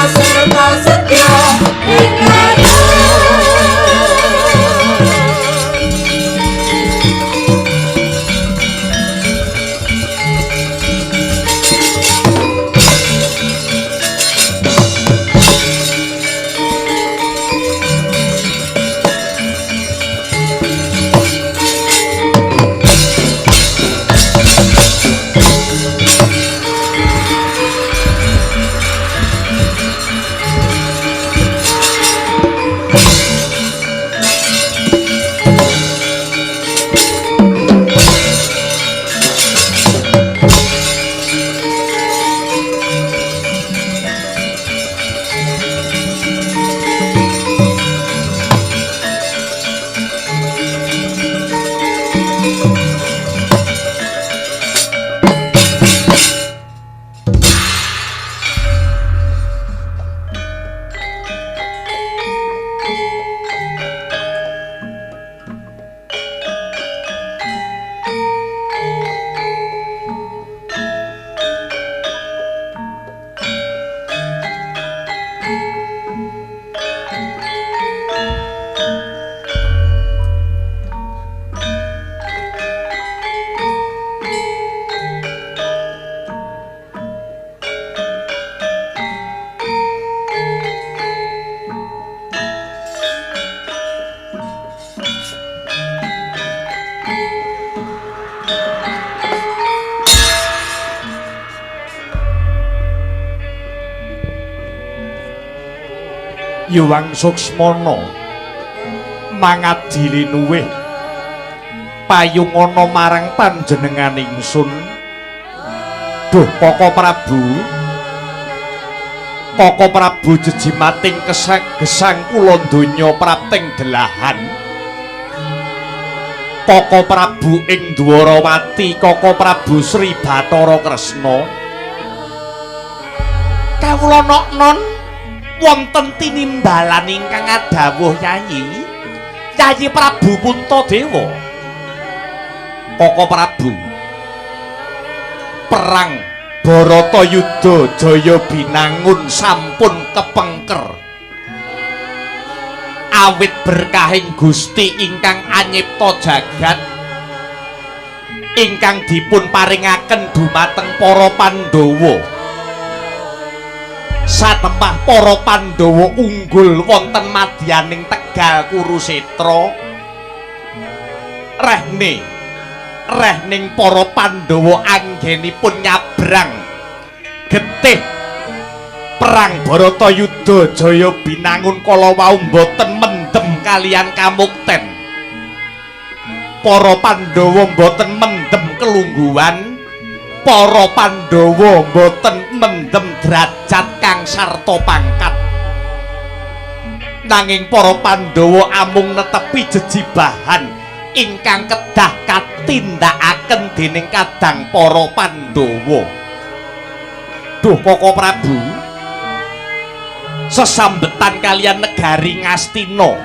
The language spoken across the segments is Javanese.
Serta setya ing Yuwang Suksmana mangadili luwih payungana marang panjenengan ingsun. Duh Koko Prabu, Koko Prabu jejimating gesang kula donya prapting delahan. Koko Prabu ing Dwarawati, Koko Prabu Sri Bathara Kresna. Kawula nok-non wonten tinimbalan ingkang adhawuh Yayi, Yayi Prabu Puntadewa. Koko Prabu, perang Baratayuda Jaya Binangun sampun kepengker. Awit berkahing Gusti ingkang anyipta jagat, ingkang dipun paringaken dumateng para Pandhawa. Satemah para Pandhawa unggul wonten madyaning Tegal Kurusetra, rehning para Pandhawa anggenipun nyabrang getih perang Baratayuda Jaya Binangun kala wau mboten mendem kalian kamukten. Para Pandhawa mboten mendem kelungguhan, para Pandhawa mboten mendem derajat kang sarta pangkat. Nanging para Pandhawa amung netepi jejibahan ingkang kedah katindakaken dening kadang para Pandhawa. Duh Koko Prabu, sesambetan kalian negari Ngastina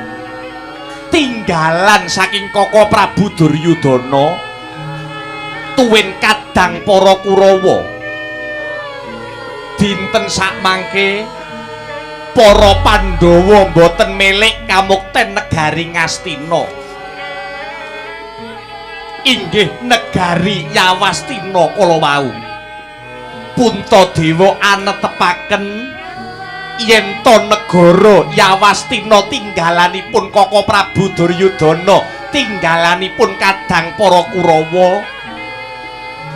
tinggalan saking Koko Prabu Duryudana tuwin kadang para Kurawa. Dinten sakmangke para Pandhawa mboten milik kamukten negari Ngastina, inggih negari Yawastina kala wau. Puntadewa anetepaken yen to negara Yawastina tinggalanipun Koko Prabu Duryudana, tinggalanipun kadang para Kurawa,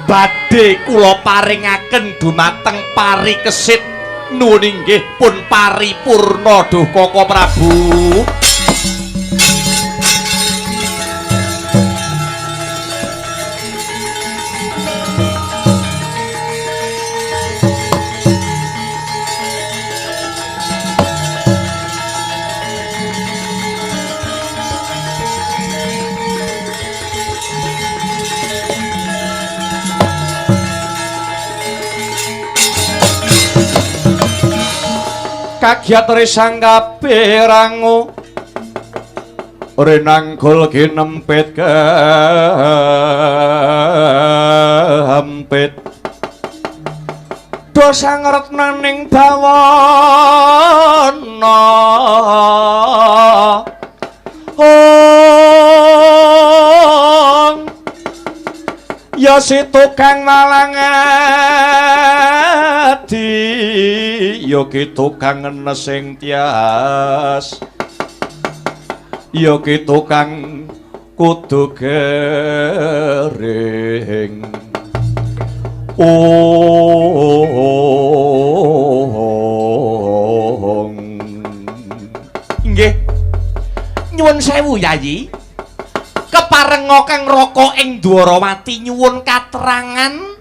badhe kula paringaken dumateng Parikesit. Nuwun inggih pun paripurna duh Koko Prabu. Kagiat resang kapirangu renanggul kinempit kempit. misuda sang retnaning bawana. Ong ya si tukang malang adi, ya ki tukang ngenes sing tias, ya ki tukang kudu gering. Ong nggih, nyuwun sewu Yayi, keparenga Kang Raka ing Dwarawati nyuwun katerangan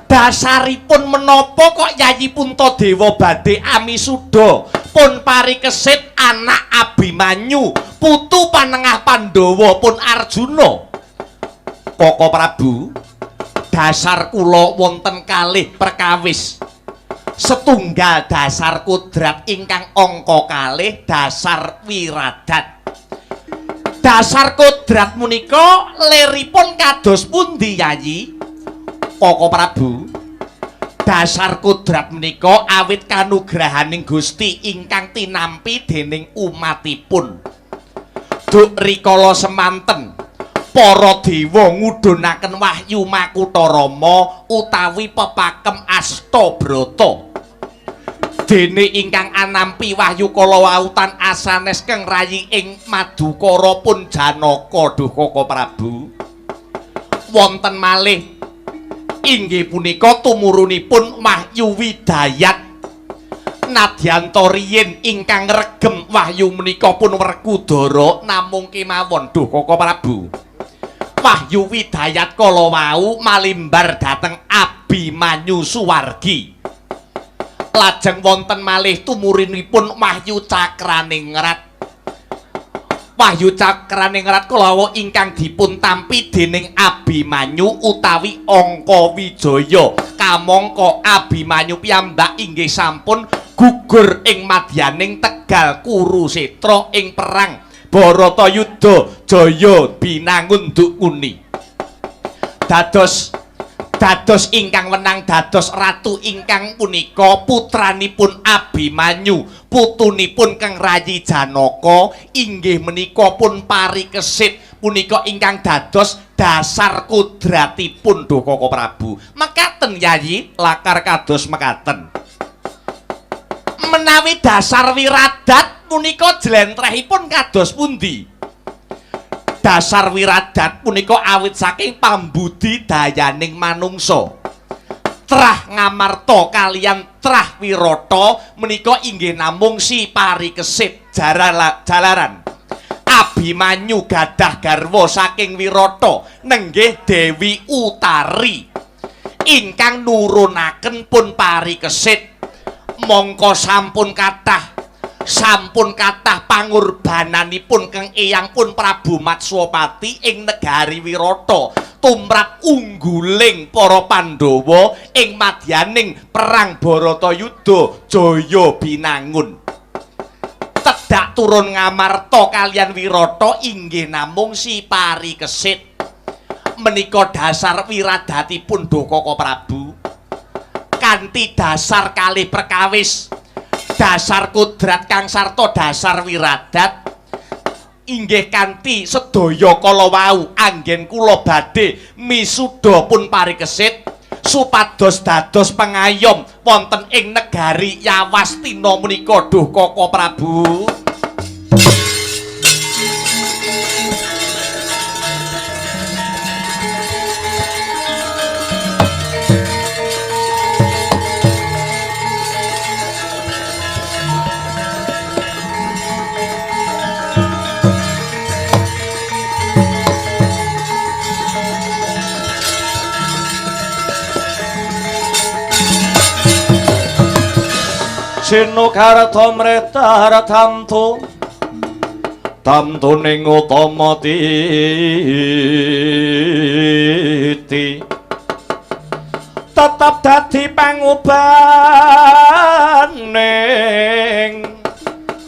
dasaripun menapa kok Yayi Puntadewa badhe amisuda pun parikesit anak Abimanyu putu panengah Pandhawa pun Arjuna. Koko Prabu, dasar kula wonten kalih perkawis. Setunggal dasar kodrat ingkang angka kalih dasar wiradat. Dasar kodrat punika leripun kados pundi Yayi? Koko Prabu, dasar kodrat menika awit kanugrahaning Gusti ingkang tinampi dening umatipun. Duk rikala semanten para dewa ngudhunaken wahyu Makutha Rama utawi pepakem Astabrata. Dene ingkang anampi wahyu kala wautan asanes keng rayi ing Madukara pun Janaka. Duh Koko Prabu, wonten malih inggih punika tumurunipun wahyu Widayat. Nadyanta riyin ingkang regem wahyu menika pun Werkudara namung kemawon. Duh Koko Prabu, wahyu Widayat kala wau malimbar dhateng Abimanyu Suwargi. Lajeng wonten malih tumurinipun wahyu Cakraningrat. Wahyu Cakraningrat kala wau ingkang dipun tampi dening Abimanyu utawi Angkawijaya. Kamangka Abimanyu piyambak inggih sampun gugur ing madyaning Tegal Kurusetra ing perang Baratayuda Jaya binangun dukuni. Dados ingkang wenang dados ratu ingkang punika putranipun Abimanyu, putunipun Kang Rayi Janaka inggih menika pun parikesit punika ingkang dados dasar kodratipun. Duh Koko Prabu, mekaten Yayi, lakar kados mekaten. Menawi dasar wiradat punika jlentrehipun kados pundi? Dasar wiradat punika awit saking pambudi dayaning manungsa. Trah ngamarta kaliyan trah wirata menika inggih namung si parikesit jalaran. Abimanyu gadah garwa saking wirata nenggih Dewi Utari ingkang nurunaken pun parikesit. Mongko sampun kathah pangorbananipun Kang Eyang pun Prabu Matswapati ing negari Wirata tumrap ungguling para Pandhawa ing madyaning perang Baratayuda Jaya Binangun. Tedak turun ngamarta kaliyan Wirata inggih namung si parikesit. Menika dasar wiradatipun Duh Koko Prabu. Kanthi dasar kalih perkawis, dasar kodrat kang sarta dasar wiradat inggih kanthi sedaya kala wau anggen kula badhe misuda pun parikesit supados dados pengayom wonten ing negari Yawastina menika. Duh Koko Prabu. Sinukarta mretar tamtu tamtu ning utama titi tetep dadi pangubaning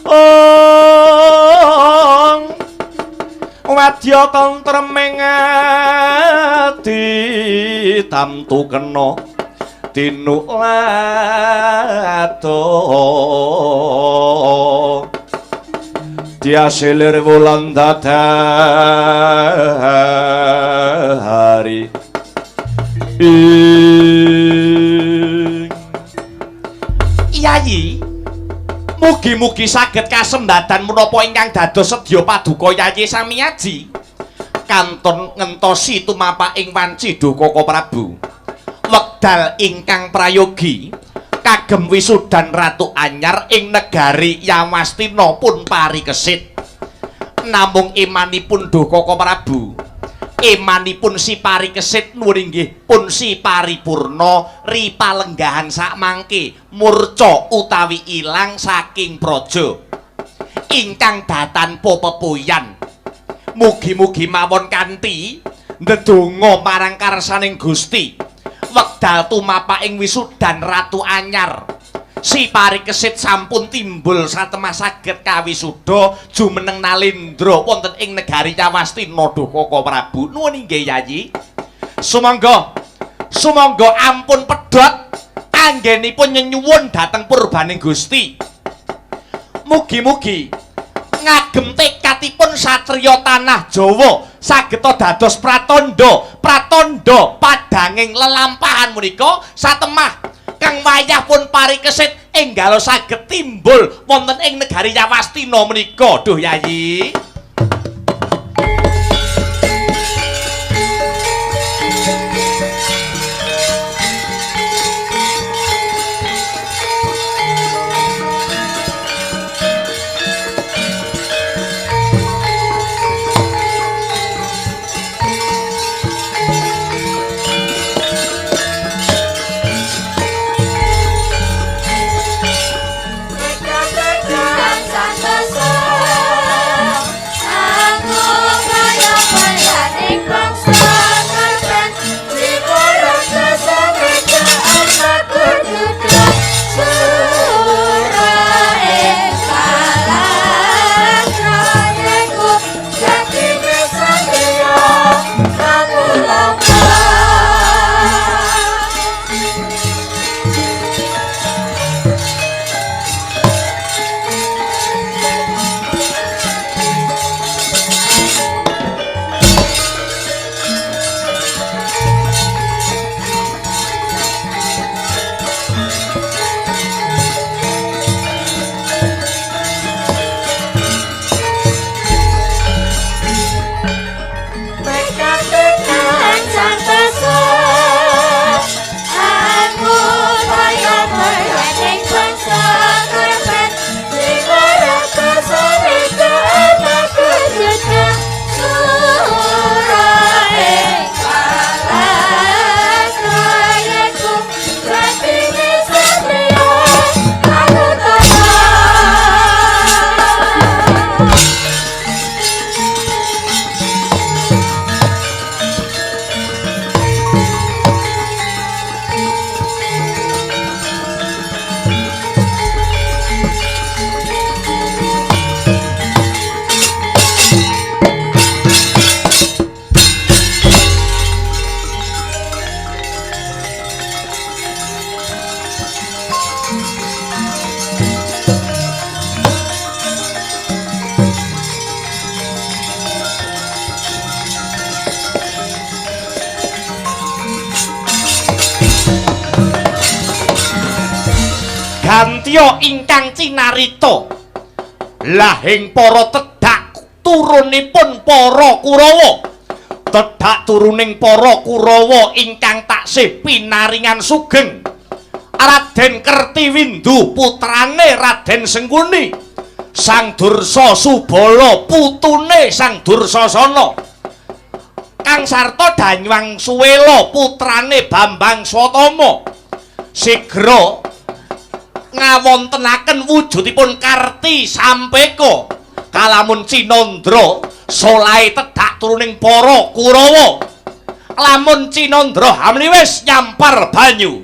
ong wadya tentreming ati tamtu kena Tinulado diasilir wulan dadari ing. Yayi, mugi-mugi saged kasembadan menapa ingkang dados sedya paduka Yayi samiaji kantun ngentosi tumapaking wanci Duh Kaka Prabu. Wekdal ingkang prayogi kagem wisudan Ratu Anyar ing negari Yawastina pun parikesit. Namung imanipun Duh Kaka Prabu, imanipun si parikesit nuwun inggih pun si paripurna ripalenggahan sakmangke murca utawi ilang saking praja ingkang datanpa pepoyan. Mugi-mugi mawon kanthi ndedonga marang karsaning Gusti wekdal tumapaking wisudan Ratu Anyar si parikesit sampun timbul satemah saged kawisuda jumeneng nalendra wonten ing negari Yawastina Duh Kaka Prabu. Nuwun inggih Yayi. Sumangga sumangga ampun pedhot anggenipun nyenyuwun dhateng purbaning Gusti. Mugi-mugi ngagem tekadipun satriya tanah Jawa sageta dados pratandha pratandha padhanging lelampahan menika satemah kang wayah pun parikesit enggalo saged timbul wonten ing negari Yawastina menika. Duh Yayi. Gantya ingkang cinarita lahing para tedhak turunipun para Kurawa, tedhak turuning para Kurawa ingkang taksih pinaringan sugeng Raden Kertiwindu putrane Raden Sengkuni, Sang Dursa Subala putune Sang Dursasana, Kang sarta Danyang Suwela putrane Bambang Swatama sigra ngawontenaken wujudipun Karti Sampeka kalamun Cinandra solahe tedhak turuning para Kurawa. Lamun Cinandra hamliwis nyampar banyu.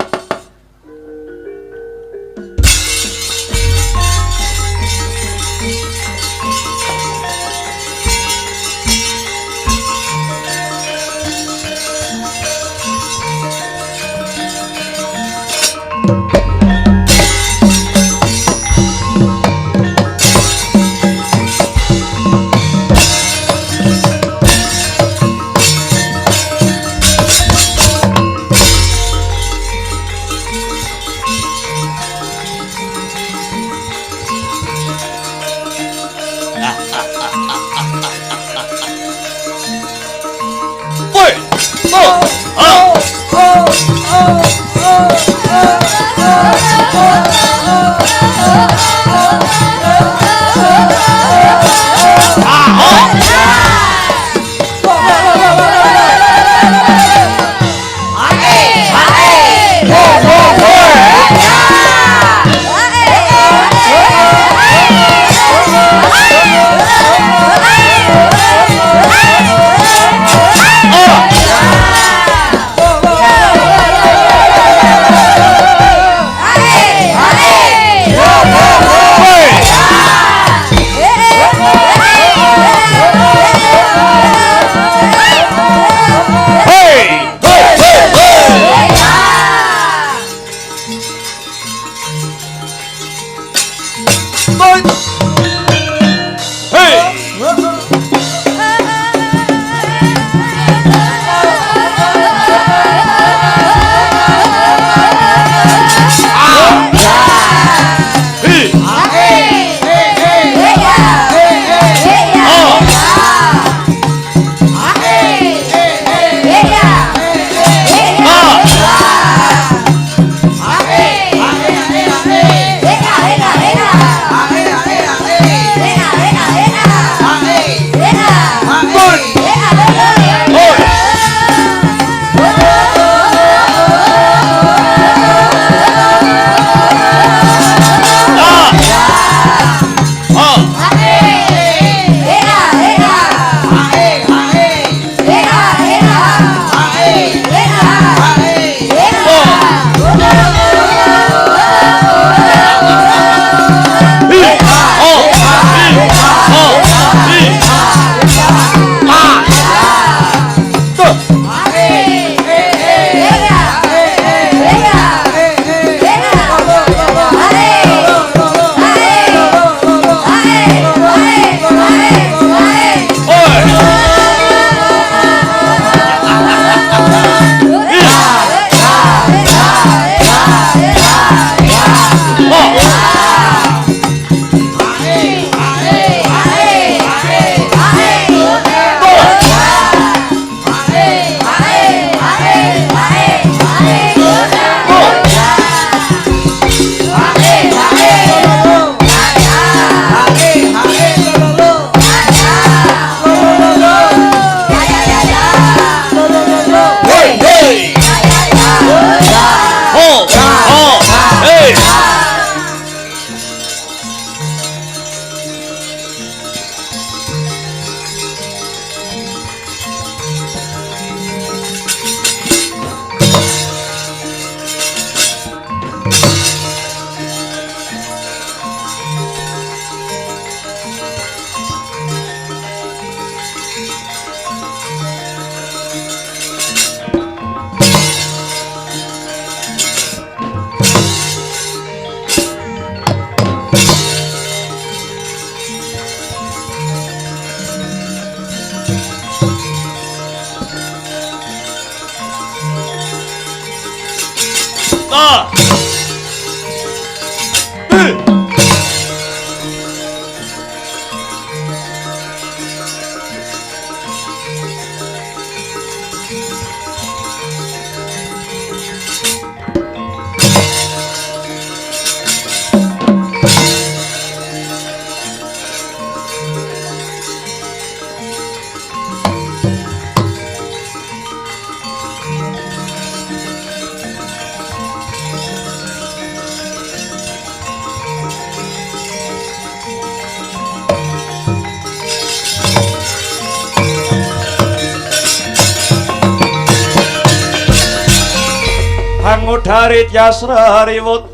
Hangudarit yasra riwut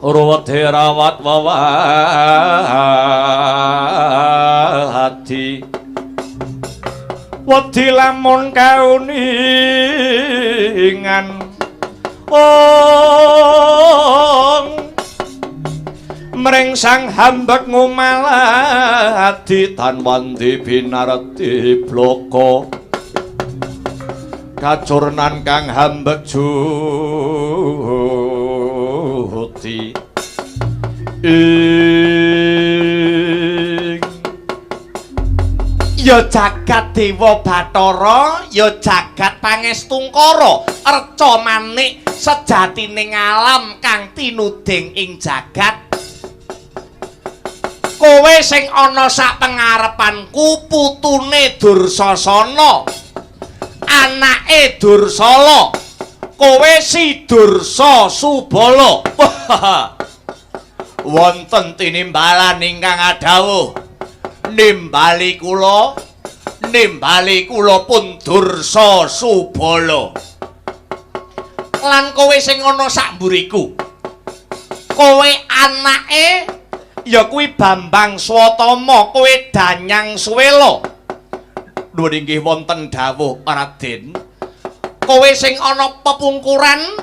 ruwet rawat wawadi wedi lamun kauningan ong mring sang hambek ngumaladi tan wandi binarti bloko kacurnan kang hambek juti ing ya jagat Dewa Bathara, ya jagat Pangestungkara. reca manik sejatine alam kang tinuding ing jagat. Kowe sing ana sak pengarepanku putune Dursasana, anake Dursala, kowe si Dursa Subala. Wonten tinimbalan ingkang adhawuh nimbali kula, nimbali kula pun Dursa Subala. Lan kowe sing ana sak mburiku, kowe anake ya kuwi Bambang Swatama, kowe Danyang Suwela. Nuwun inggih wonten dawuh Raden. Kowe sing ana pepungkuran,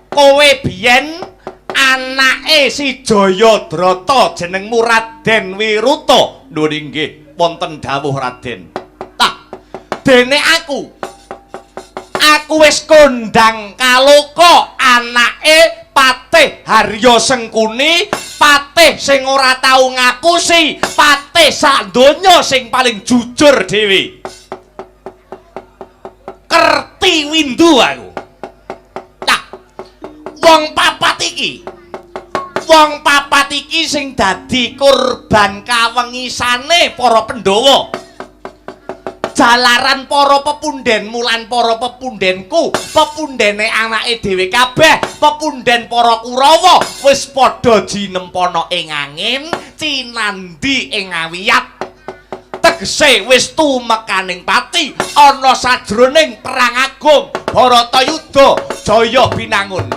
kowe biyen anake si Jayadrata jenengmu Raden Wiruta. Nuwun inggih wonten dawuh Raden. Tah, dene aku wis kondang kaloka anake Patih Harya Sengkuni, patih sing ora tau ngapusi, patih sak donya sing paling jujur dhewe. Kerti Windu aku. Nah, wong papat iki sing dadi korban kawengisane para Pandhawa. Jalaran para pepundhenmu lan para pepundhenku, pepundhene anake dhewe kabeh, pepunden para Kurawa wis padha jinempana ing angin, cinandhi ing awiyat. Tegese wis tumekaning pati ana sajroning perang agung Bharatayuda Jaya Binangun.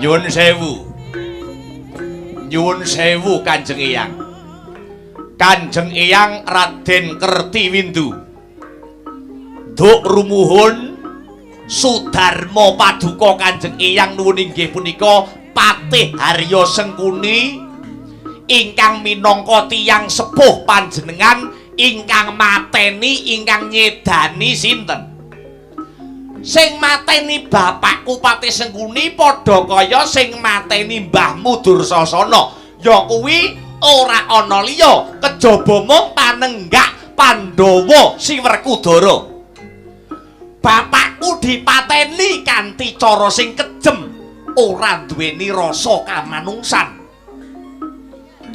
Nyuwun sewu. Nyuwun sewu Kanjeng Eyang. Kanjeng Eyang Raden Kertiwindu. Nduk rumuhun Sudarma paduka Kanjeng Eyang nuwun inggih punika Patih Harya Sengkuni ingkang minangka tiyang sepuh panjenengan ingkang mateni ingkang nyedani sinten? Sing mateni bapakku Patih Sengkuni padha kaya sing mateni mbahmu Dursasana, ya kuwi ora ana liya kejaba mung panenggak Pandhawa si Werkudara. Bapakku dipateni kanthi cara sing kejem, ora duweni rasa kamanungsan.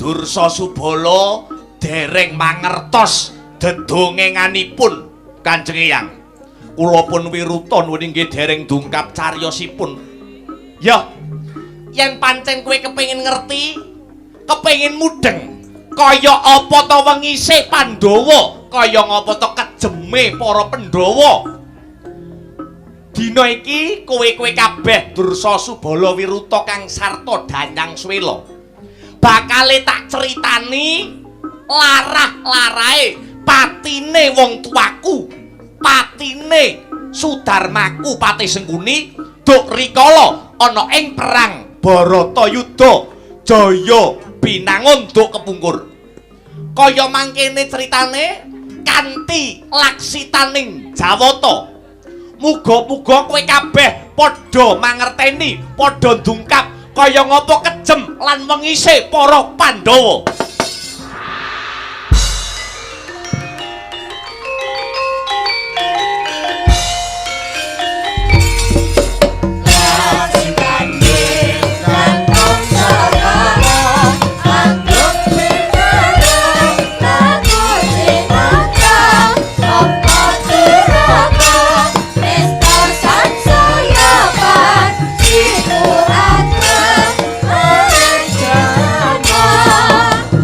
Dursa Subala dereng mangertos dedongenganipun Kanjeng Eyang. Kula pun wiruta nuwun inggih dereng dungkap cariyosipun. Ya, yen pancen kowe kepengin ngerti, kepengin mudheng kaya apa ta wengise Pandhawa, kaya ngapa ta kejeme para Pandhawa. Dina iki kowe-kowe kabeh Dursa Subala Wiruta kang sarta Danyang Suwela bakale tak critani larah-larahe patine wong tuaku, patine Sudarmaku Patih Sengkuni duk rikala ana ing perang Bharatayuda Jaya Binangun duk kepungkur. Kaya mangkene critane kanthi laksitaning Jawata. Muga-muga kowe kabeh padha mangerteni, padha ndungkap kaya ngapa kejem lan wengise para Pandhawa. Aku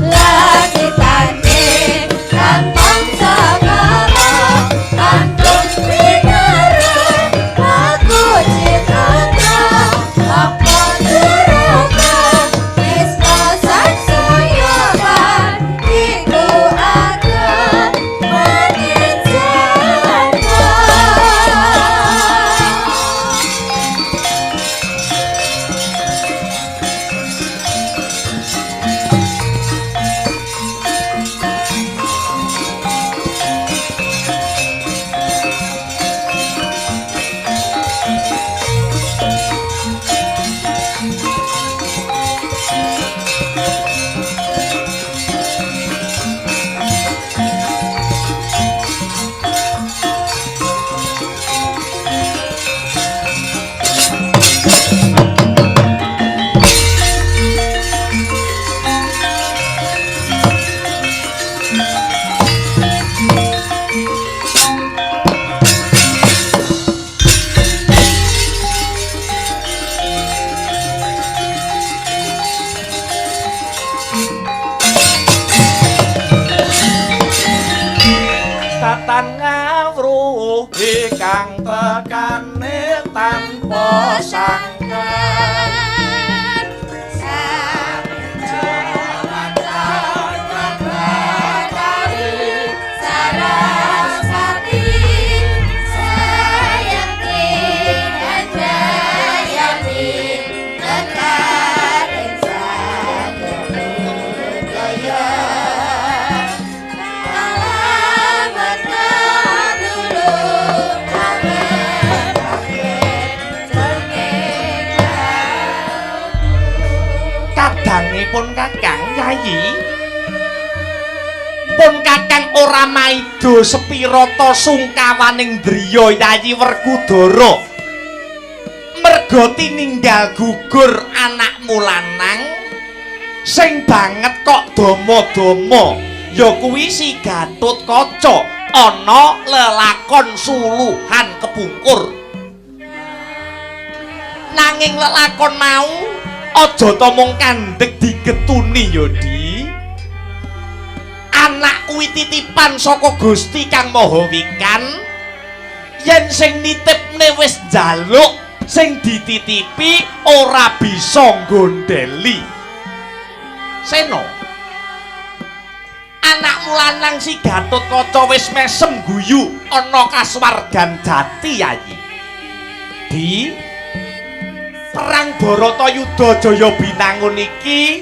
kang tekane tanpa sangkan. Saraswati Sayanti Handayani Nekaring Sagedaya Alamat tulung Kadangipun Kakang Yayi, pun Kakang ora maido sepirata sungkawaning driya Yayi Werkudara. Merga tininggal gugur anakmu lanang sing banget kok dama-dama, ya kuwi si Gatotkaca ana lelakon suluhan kepungkur. Nanging lelakon mau aja ta mung kandhek digetuni ya, Di. Anak kuwi titipan saka Gusti Kang Maha Wikan. Yen sing nitipne wis njaluk, sing dititipi ora bisa nggondheli. Seno, anakmu lanang si Gatotkaca wis mesem guyu ana kasuwargan jati, Yayi. Di, perang Baratayuda Jaya Binangun iki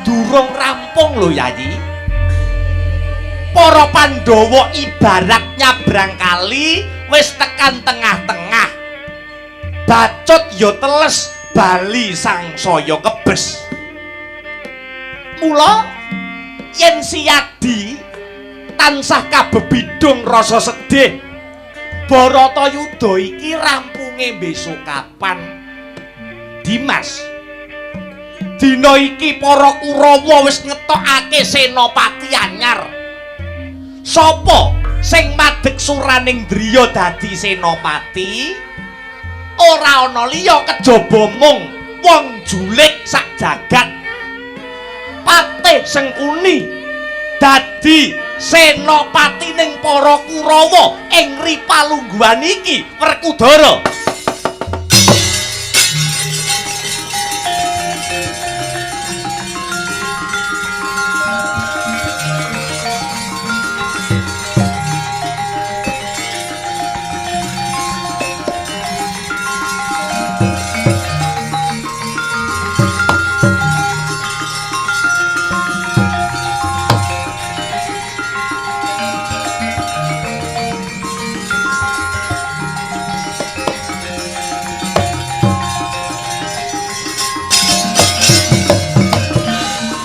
durung rampung lho, Yayi. Para Pandhawa ibarat nyabrang kali wis tekan tengah-tengah. Bacut ya teles, bali sangsaya kebes. Mula yen Siyadi tansah kabebidung rasa sedih, Baratayuda iki rampunge besok kapan? Dimas, dina iki para Kurawa wis ngetokake senopati anyar. Sapa sing madeg suraning driya dadi senopati? Ora ana liya kejaba mung wong julik sak jagat. Patih Sengkuni dadi senopati ning para Kurawa ing ripalungguhan iki, Werkudara.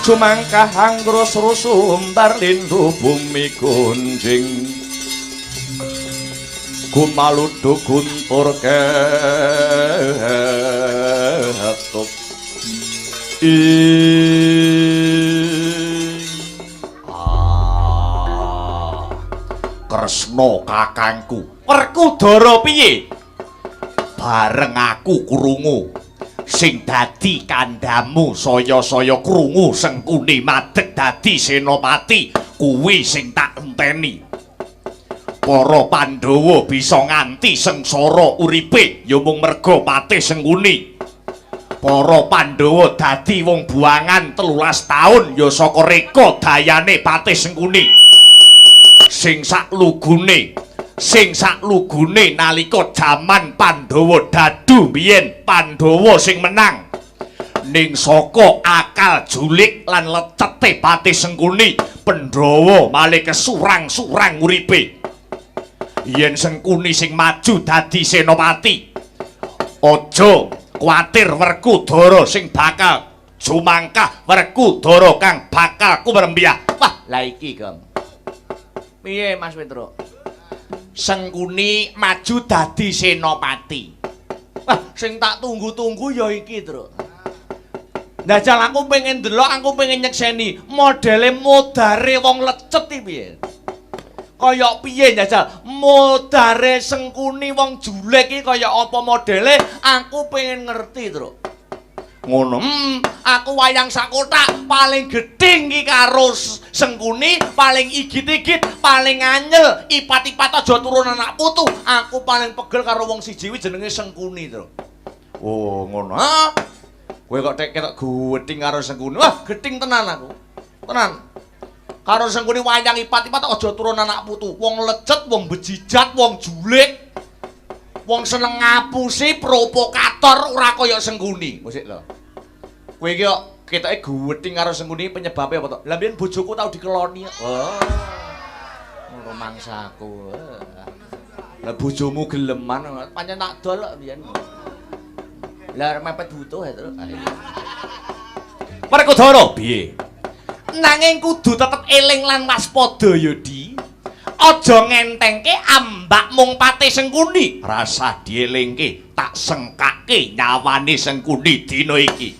Sumangkah anggrus rusumbar lindu bumi gunjing, gumaludu guntur ketuk. Kresna kakangku Werkudara piye? Bareng aku krungu sing dadi kandhamu saya-saya krungu Sengkuni madeg dadi senopati kuwi sing tak enteni. Para Pandhawa bisa nganti sengsara uripe ya mung merga Patih Sengkuni. Para Pandhawa dadi wong buangan 13 taun ya saka reka dayane Patih Sengkuni. Sing saklugune nalika jaman Pandhawa dadu biyen Pandhawa sing menang. Ning saka akal julik lan lecete Patih Sengkuni, Pandhawa malih kesurang-surang uripe. Yen Sengkuni sing maju dadi senopati, aja kuwatir Werkudara sing bakal jumangkah, Werkudara kang bakal kumrembyah. Wah, lah iki, Gong. Piye Mas Petro? Sengkuni maju dadi senopati. Wah, sing tak tunggu-tunggu ya iki, Tru. Ndajal aku pengen ndelok, aku pengen nyekseni modele modare wong lecet iki piye. Kaya piye njajal modare Sengkuni wong julek iki kaya apa modele, aku pengen ngerti, Tru. Ngono. Aku wayang sakotak paling gedhing iki karo Sengkuni, paling igit-igit, paling anyel, ipat-ipat aja turun anak putu. Aku paling pegel karo wong siji kuwi jenenge Sengkuni, Tru. Oh, ngono. Ha? Kowe kok tek ketok gedhing karo Sengkuni. Wah, gedhing tenan aku. Tenan. Karo Sengkuni wayang ipat-ipat aja turun anak putu. Wong lecet, wong bejijat, wong julik. Wong seneng ngapusi, provokator ora kaya Sengkuni. Musik lho. Kowe iki kok ketoke guwething karo Sengkuni penyebabe apa to? Lah mbiyen bojoku tau dikeloni. Oh. Ngono mangsaku. Lah bojomu geleman, pancen tak dol kok mbiyen. Lah mepet butuh ya, Tru. Werkudara piye? Nanging kudu tetep eling lan waspada ya, Di. Aja ngentengke ambak mung pate Sengkuni. Rasah dielingke, tak sengkake nyawane Sengkuni dina iki.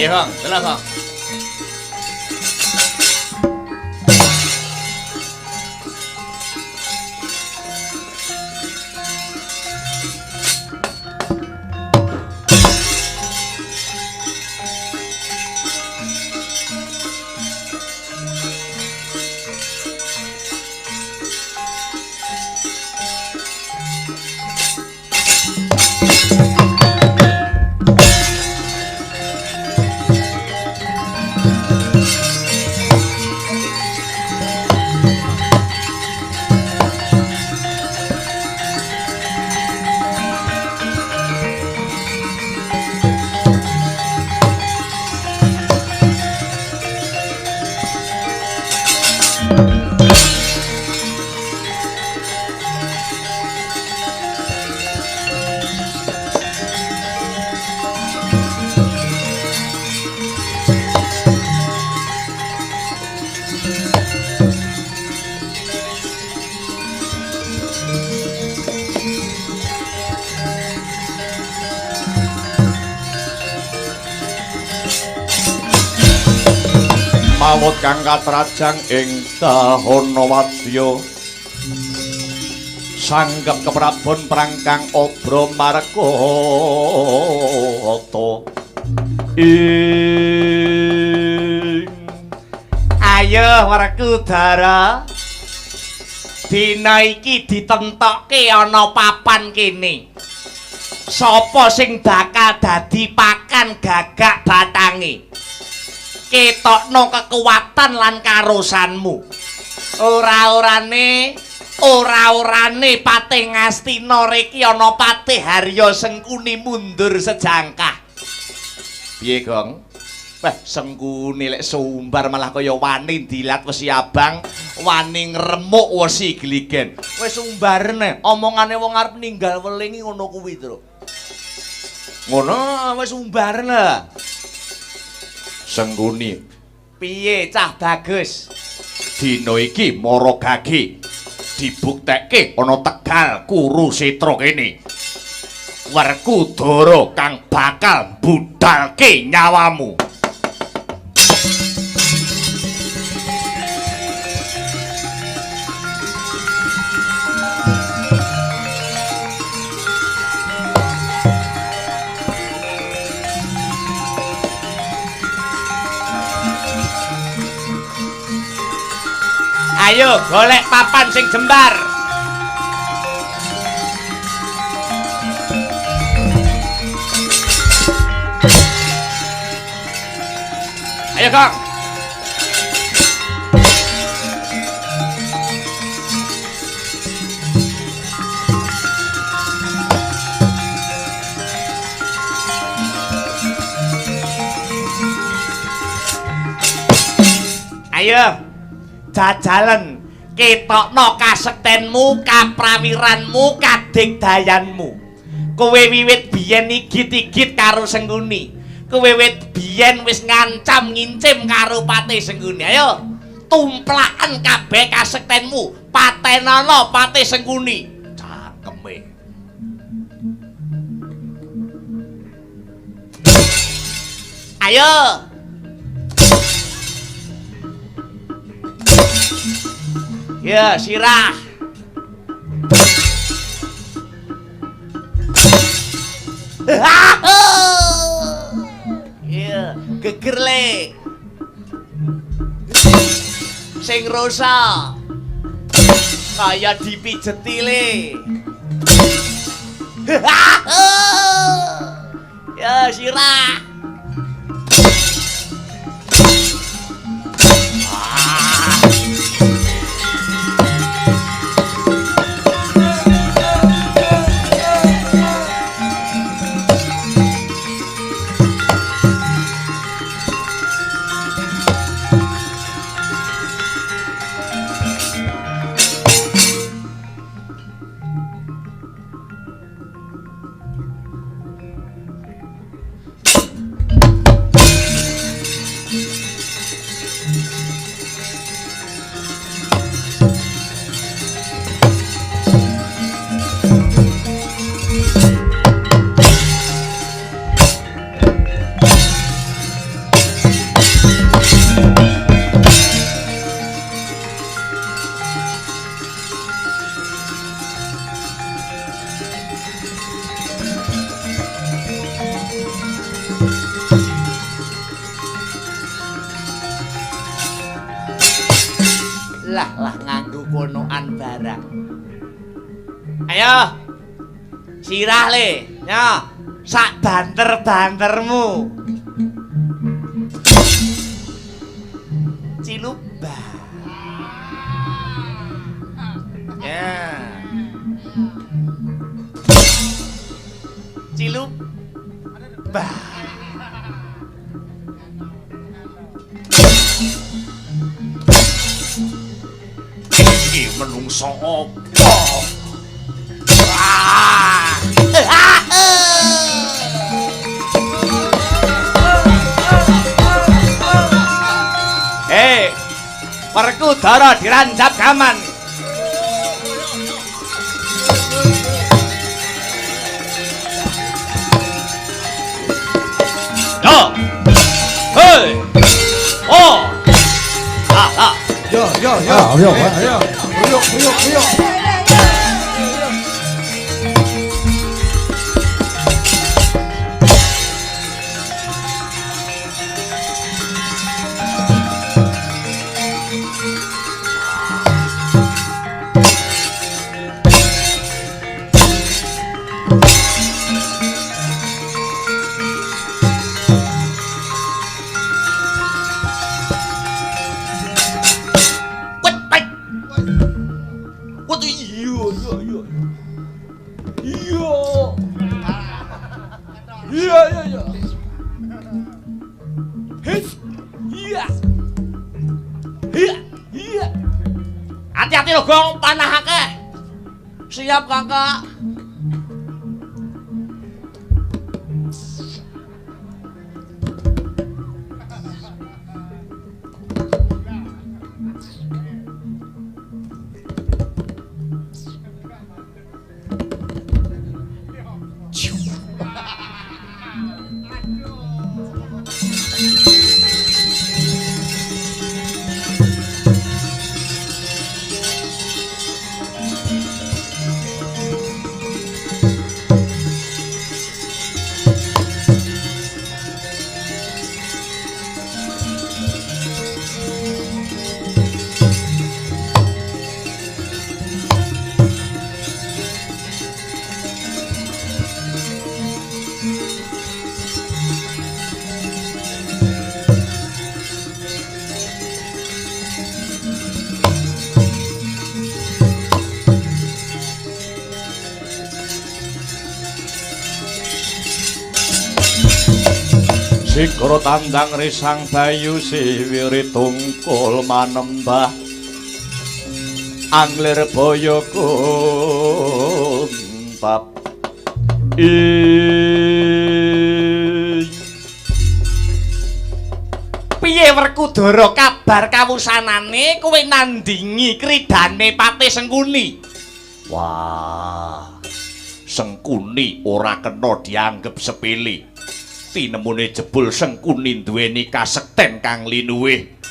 Ayo Bang, telah Bang. Mawut kang katrajang ing dahana wadya sanggep keprabon prang kang obra markata ing. Ayo Werkudara, dina iki ditentokke ana papan kene. Sapa sing bakal dadi pakan gagak batange? Ketokno kekuatan lan karosanmu. Ora-orane, ora-orane Patih Ngastina riki ana Patih Harya Sengkuni mundur sejangkah. Piye, Gong? Wah, Sengkuni lek sumbar malah kaya wani dilat wesi abang, wani ngremuk wesi gligen. Wis sumbarne, omongane wong arep ninggal welingi ngono kuwi, Tru. Ngono wis sumbarne. Sengkuni, piye cah bagus? Dina iki mara gage dibuktekke ana Tegal Kurusetra kene. Werkudara kang bakal budalke nyawamu. Ayo golek papan sing jembar. Ayo, Kang. Ayo. Jajalan, Ketokno kasektenmu, kaprawiranmu, kadigdayanmu. Kowe wiwit biyen igit-igit karo Sengkuni. Kowe wit biyen wis ngancam ngincim karo Patih Sengkuni. Ayo, tumplaken kabeh kasektenmu, patenana Patih Sengkuni. Cangkeme. Ayo. Ya, sirah. Iya, geger le. Sing rusak. Kaya dipijeti le. Ya, sirah. Lah lah nganggo konoan barang. Ayo. Sirah le. Yo, sak banter-bantermu. Cilubah. Ya. Cilubah. Iki menungso apa? Hei, Werkudara diranjap gaman. Yo. Hei. Oh. Ah, ah. Yo, yo, yo. Ayo, ayo. Ayo, ayo, ayo. Hati-hati lho, Gong, panah akeh. Siap, Kakak. Sikara tandang risang bayu siwiri tungkul manembah. Anglir boyo kuntap ing. Piye Werkudara kabar kawusanane kowe nandingi kridane Patih Sengkuni? Wah, Sengkuni ora kena dianggep sepele. Tinemune jebul Sengkuni duweni kasekten kang linuwih.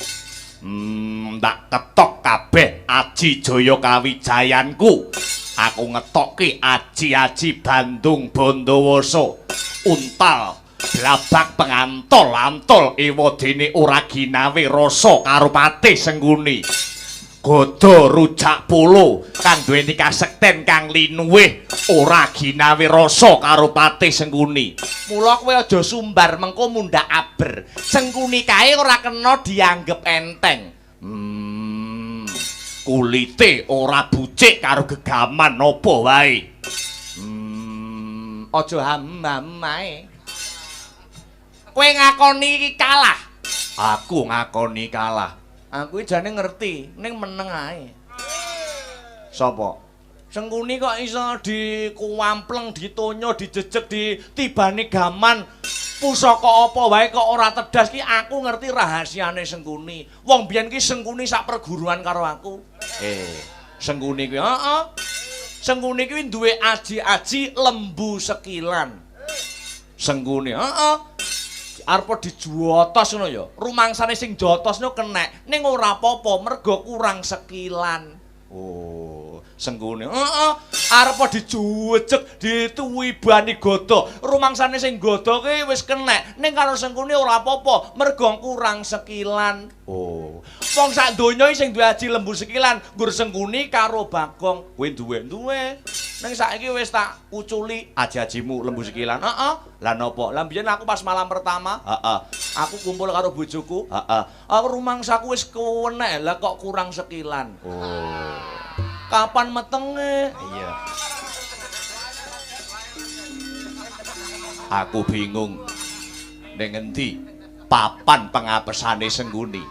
Tak ketok kabeh aji jaya kawijayanku. Aku ngetokke aji-aji Bandung Bondowoso. Untal blabak pengantol-antol ewadene ora ginawe rasa karo Patih Sengkuni. Gada rujak polo kang duweni kasekten kang linuwih ora ginawe rasa karo Patih Sengkuni. Mula kowe aja sumbar mengko mundhak aber. Sengkuni kae ora kena dianggep enteng. Kulite ora bucik karo gegaman apa wae. Aja ham-ham ae. Kowe ngakoni kalah. Aku ngakoni kalah. Aku jane ngerti, ning meneng ae. Sapa? Sengkuni kok iso dikuampleng, ditonyo, dijejeg, ditibani gaman. Pusaka apa wae kok ora tedas ki aku ngerti rahasiane Sengkuni. Wong biyen ki Sengkuni sak perguruan karo aku. Sengkuni kuwi heeh. Sengkuni kuwi duwe aji-aji lembu sekilan. Sengkuni heeh. Arep dijotos ngono ya. Rumangsane sing jotos no kenek, ning ora apa-apa mergo kurang sekilan. Oh, Sengkuni. Heeh, arep dijuwejeg dituwibani gada. Rumangsane sing gada ki wis kenek, ning karo Sengkuni ora apa-apa mergo kurang sekilan. Oh, wong sak donya iki sing duwe aji lembu sekilan, nggur Sengkuni karo Bagong. Kowe duwe-duwe. Ning saiki wis tak uculi aji-ajimu lembu sekilan. Heeh. Lah napa? Lah biyen aku pas malam pertama, heeh, aku kumpul karo bojoku, heeh. Aku rumangsaku wis kewenek, lah kok kurang sekilan. Oh. Kapan metenge? Iya. Aku bingung. Ning endi papan pengapesane Sengkuni?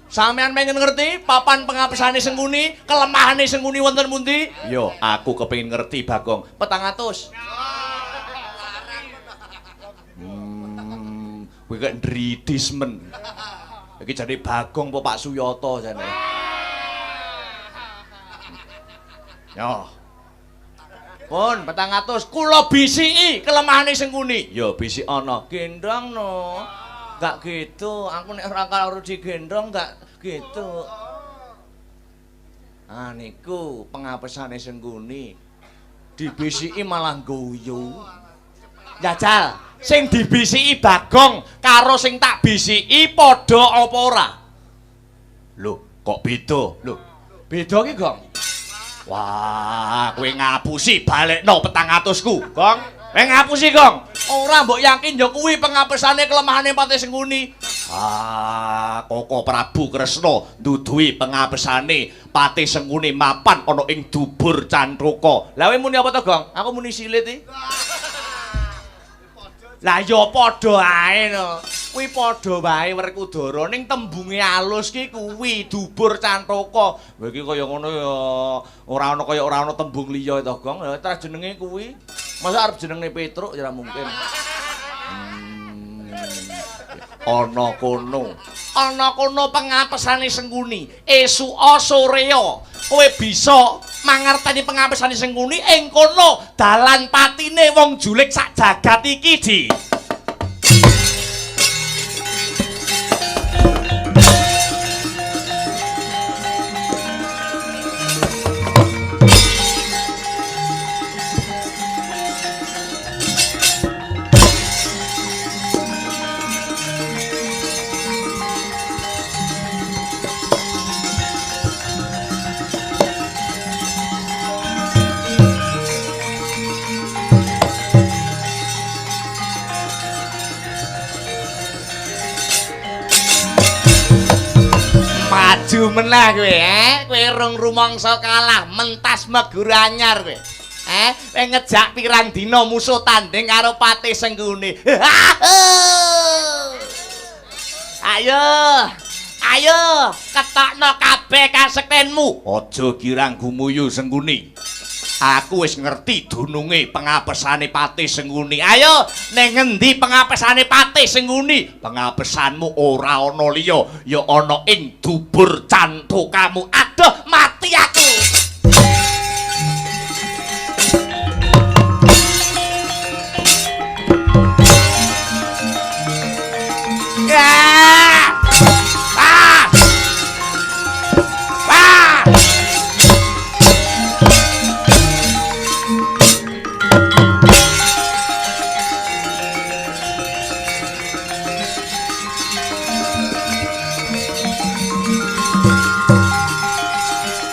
Sampeyan pengen ngerti papan pengapesane Sengkuni, kelemahane Sengkuni wonten pundi? Yo, aku kepengin ngerti, Bagong. 400. Kowe kok ndridis men. Iki jane Bagong apa Pak Suyoto jane? Yo. Pun 400 kula bisiki kelemahane Sengkuni. Yo bisik ana. Gendong no. Gak gitu, aku nek ora karo digendong gak gitu. Ah niku pengapesane Sengkuni. Dibisiki malah guyu. Jajal, sing dibisiki Bagong karo sing tak bisiki padha apa ora? Lho, kok beda? Lho, beda ki, Gong. Wah, kowe ngapusi balekno 400ku, Gong. Kowe ngapusi, Gong. Ora mbok yakin ya kuwi pengapesane kelemahane Patih Sengkuni. Ah, Koko Prabu Kresna nduduhi pengapesane Patih Sengkuni mapan ana ing dubur Cantruka. Lah kowe muni apa to, Gong? Aku muni silit iki. Lah ya padha ae no. Kuwi padha wae Werkudara ning tembunge alus ki kuwi dubur Cantruka. Kowe iki kaya ngono ya ora ana kaya ora ana tembung liya to, Gong. Ya terus jenenge kuwi. Masa arep jenenge Petruk ya ora mungkin. Ana kono. Ana kono pengapesane Sengkuni. Esuka soreya kowe bisa mangerteni pengapesane Sengkuni ing kono dalan patine wong julik sak jagat iki di. Maju meneh kowe, kowe rong rumangsa kalah mentas megur anyar kowe. Kowe ngejak pirang dina musuh tanding karo Patih Sengkuni. Ayo, Ayo, ketokno kabeh kasektenmu. Aja girang gumuyu Sengkuni. Aku wis ngerti dununge pengapesane Patih Sengkuni. Ayo, ning ngendi pengapesane Patih Sengkuni? Pengapesanmu ora ana liya, ya ana ing dubur cantokamu. Aduh, mati aku. Ah! Ah! Ah!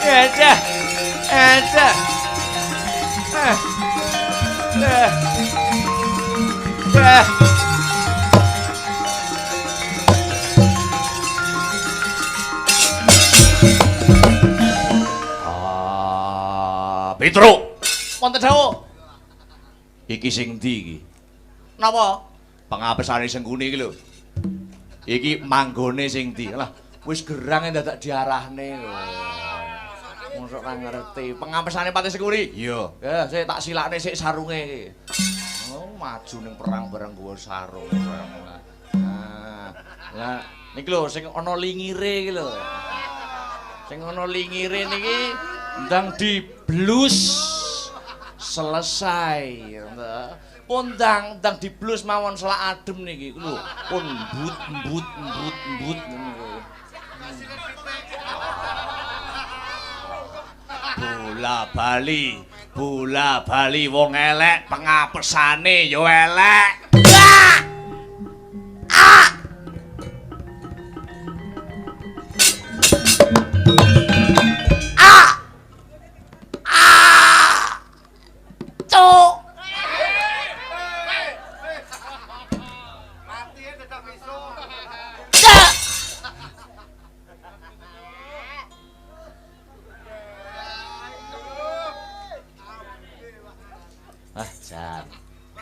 Aja. Aja. Ah. Ah. Ah. Petro, Wonten dawuh. Iki sing ndi iki? Napa? Pengapesane Sengkuni iki lho. Iki manggone sing ndi? Lah, wis gerang dadak diarahne lho. Mosok ora ngerti. Pengapesane Patih Sengkuni? Iya. Ya, sik tak silakne sik sarunge iki. Oh, maju ning perang bareng nggawa sarung. Nah, lah niki lho sing ana lingire iki lho. Sing ana lingire niki ndang diblus selesai. Pun ndang diblus mawon selak adem niki lho. Pun mbut mbut mbut mbut ngono. Bola bali wong elek pengapesane ya elek. Ah! Ah! Ah! Ah! Cuk. Cuk. Ah, jan.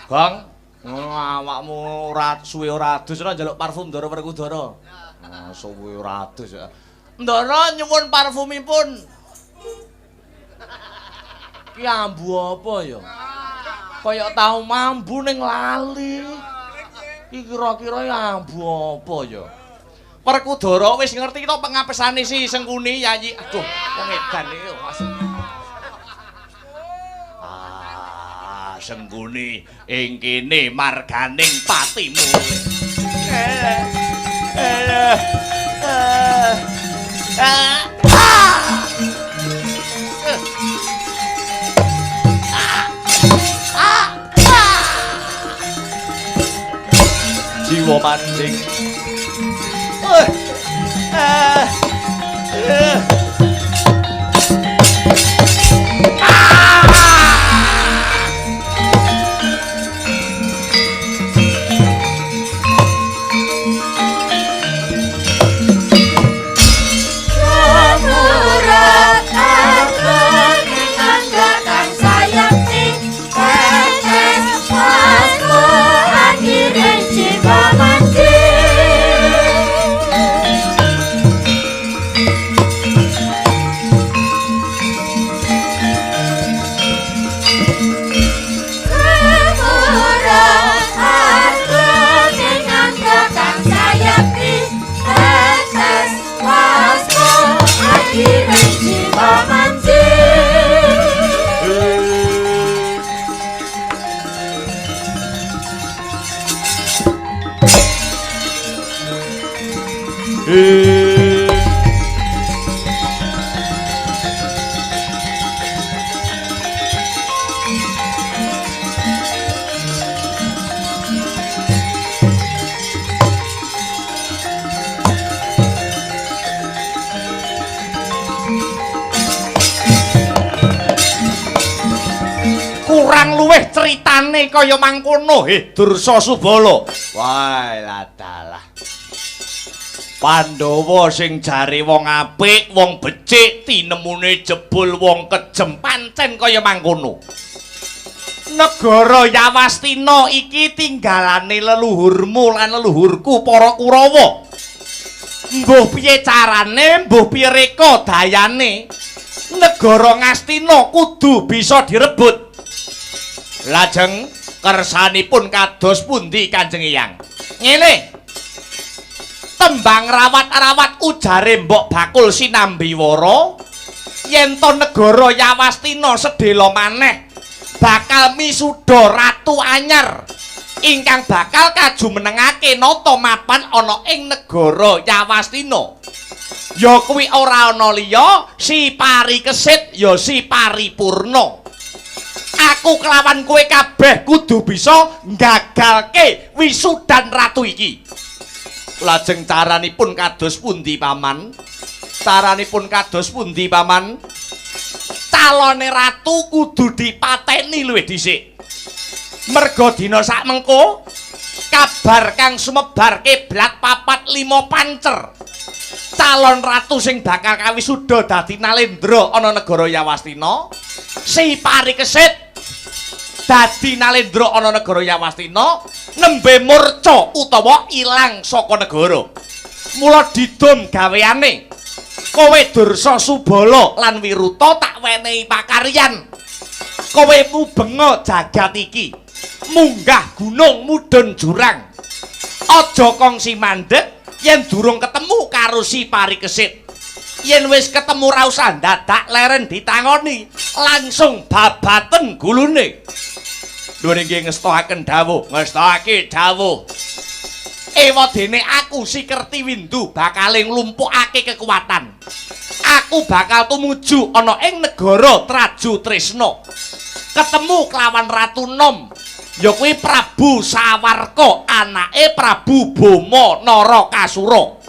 Gong, ngono awakmu ora suwe ora adus ora njaluk parfum Ndara Werkudara. Ah, suwe ora adus. Ndara nyuwun parfumipun. Ki ambu apa ya? Kaya tau mambu ning lali. Ki kira-kira ya ambu apa ya? Werkudara wis ngerti to pengapesane si Sengkuni Yayi. Aduh, wong edan iki. Ah, Sengkuni ing kene marganing patimu. Jiwa mancing. Kurang luwih critane kaya mangkono, Dursa Subala. Wah, ladalah. Pandhawa sing jare wong apik, wong becik, tinemune jebul wong kejem, pancen kaya mangkono. Negara Yawastina iki tinggalane leluhurmu lan leluhurku para Kurawa. Mbuh piye carane, mbuh piye reka dayane, negara Ngastina kudu bisa direbut. Lajeng kersanipun kados pundi Kanjeng Eyang? Ngene. Tembang rawat-rawat ujare Mbok Bakul Sinambiwara yen to negara Yawastina sedhela maneh bakal misuda ratu anyar ingkang bakal kajumenengake nata mapan ana ing negara Yawastina. Ya kuwi ora ana liya si Parikesit ya si Paripurna. Aku kelawan kowe kabeh kudu bisa nggagalke wisudan ratu iki. Lajeng caranipun kados pundi paman? Caranipun kados pundi paman? Calone ratu kudu dipateni luwih dhisik. Merga dina sakmengko kabar kang sumebar kiblat 4 5 pancer. Calon ratu sing bakal kawisuda dadi nalendra ana negara Yawastina, si Parikesit dadi nalendra ana negara Yawastina nembe murca utawa ilang saka negara. Mula didum gaweane. Kowe Dursa Subala lan Wiruta tak wenehi pakaryan. Kowe mubenga jagat iki. Munggah gunung mudhun jurang. Aja kongsi mandeg yen durung ketemu karo si Parikesit. Yen wis ketemu ra usah dadak leren ditangoni, langsung babaten gulune. Nuwun inggih ngestokaken dawuh, ngestokake dawuh. Ewadene aku si Kertiwindu bakal nglumpukake kekuatan. Aku bakal tumuju ana ing negara Traju Tresna. Ketemu kelawan Ratu Nom, ya kuwi Prabu Sawarka, anake Prabu Boma Narakasura.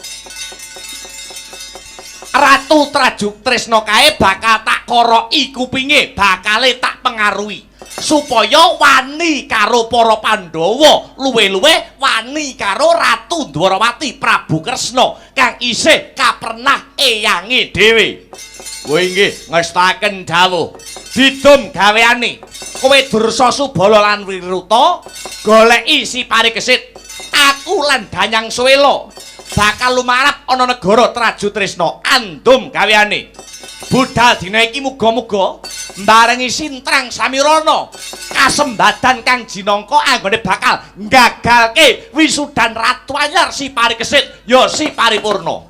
Ratu Traju Tresna kae bakal tak koroki kupinge, bakale tak pengaruhi supaya wani karo para Pandhawa, luwe-luwe wani karo Ratu Dwarawati Prabu Kresna kang isih kapernah eyange dhewe. Kowe inggih ngestaken dawuh. Didum gaweane. Kowe Dursa Subala lan Wiruta goleki si Parikesit. Aku lan Danyang Suwela bakal lumarap ana negara Traju Tresna. Andum gaweane. Budal dina iki muga-muga mbarengi Sintrang Samirana kasembadan kang jinangka anggone bakal nggagalke wisudan ratu anyar si Parikesit ya si Paripurna.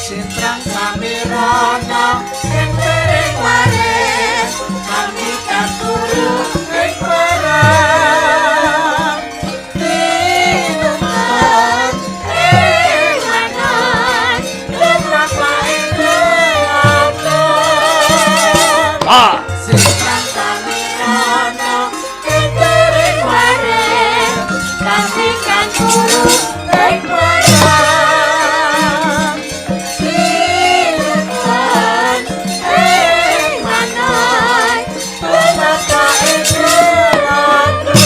Sintrang Samirana ing piring waris kami katuru ing perang tinuman ing manan lumampah ing lewatan. Sintrang Samirana ing piring waris kami katuru ing perang tinuman ing manan lumampah ing lewatan.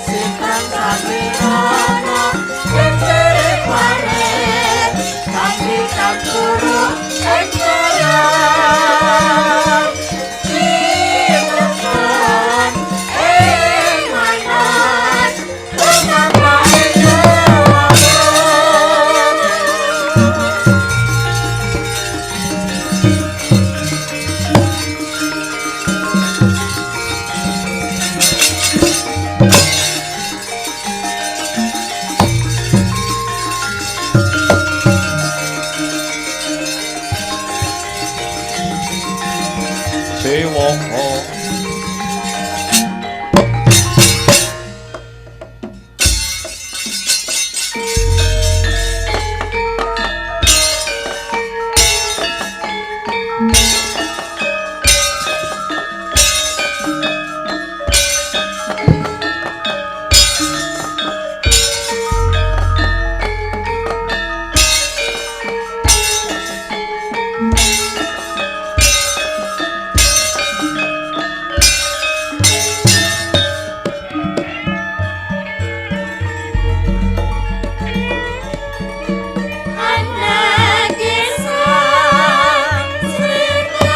Sintrang Samirana ing piring waris kami katuru ing perang tinuman ing manan lumampah ing lewatan. Sewaka. Anak desa Srikarpati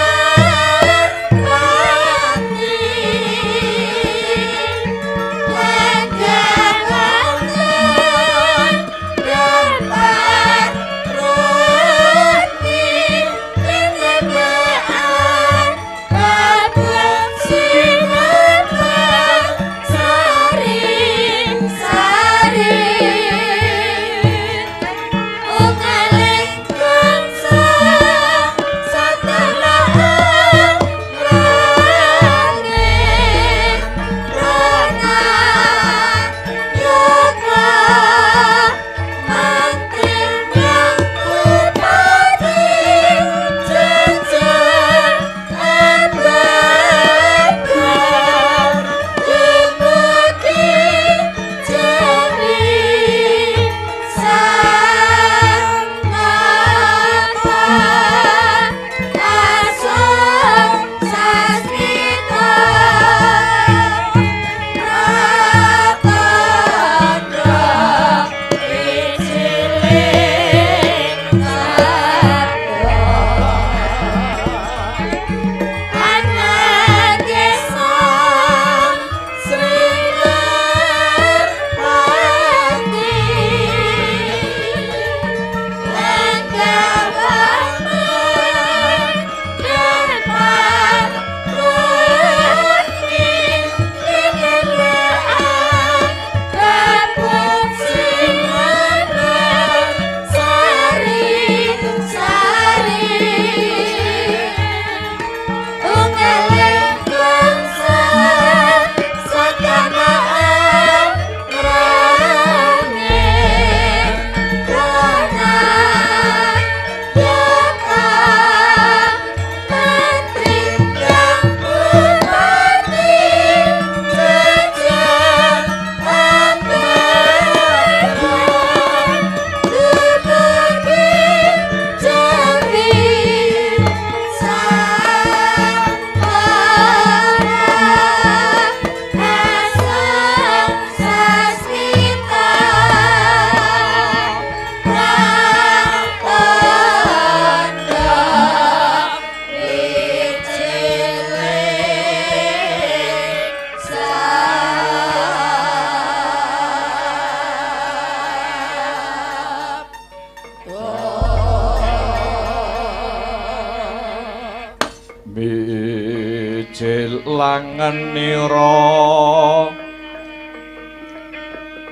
Mijil langenira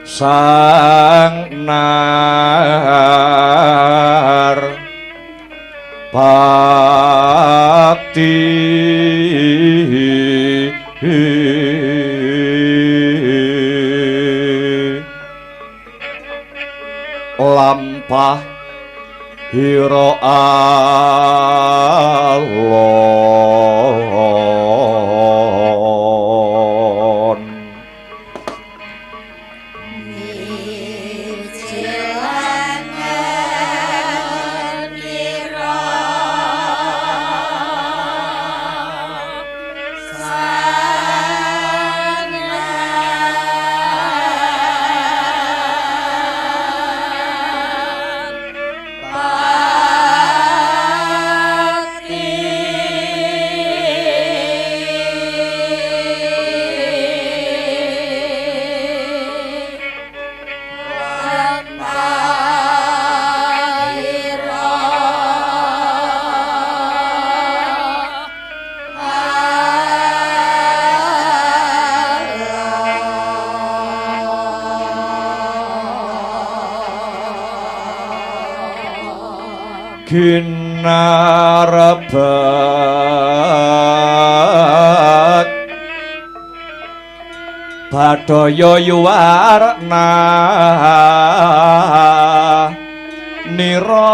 sang nar pati lampah hira alon. Ginarbek Badaya yuwarna nira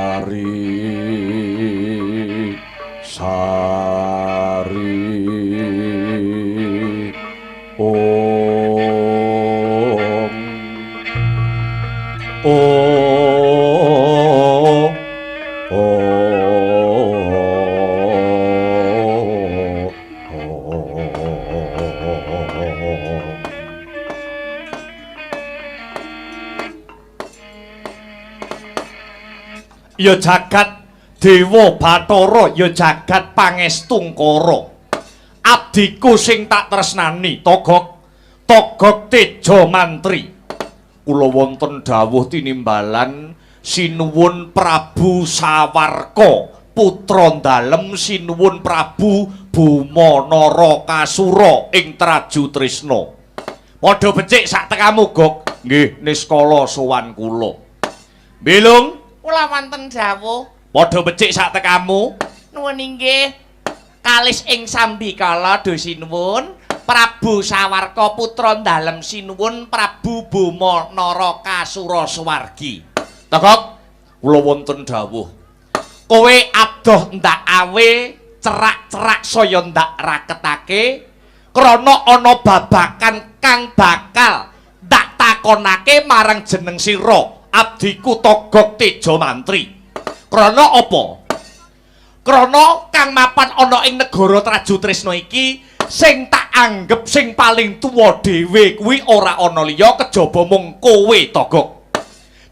Sari sari om om om. Ya jagat Dewa Bathara, ya jagat Pangestungkara. Abdiku sing tak tresnani, Togok, Togok Teja Mantri. Kula wonten dawuh tinimbalan sinuwun Prabu Sawarka, putra dalem sinuwun Prabu Buma Narakasura ing Traju Trisna. Padha becik sak tekamu, Gok. Nggih, niskala sowan kula. Bilung kula wonten dawuh. Padha becik sak tekamu. Nuwun inggih. Kalis ing sambikala do sinuwun Prabu Sawarka putra dalem sinuwun Prabu Buma Narakasura swargi. Togok, kula wonten dawuh. Kowe adoh ndak awe, cerak-cerak saya ndak raketake krana ana babakan kang bakal ndak takonake marang jeneng sira. Abdiku Togok Teja Mantri. Krana apa? Krana kang mapan ana ing negara Traju Trisna iki sing tak anggep sing paling tuwa dhewe kuwi ora ana liya kejaba mung kowe Togok.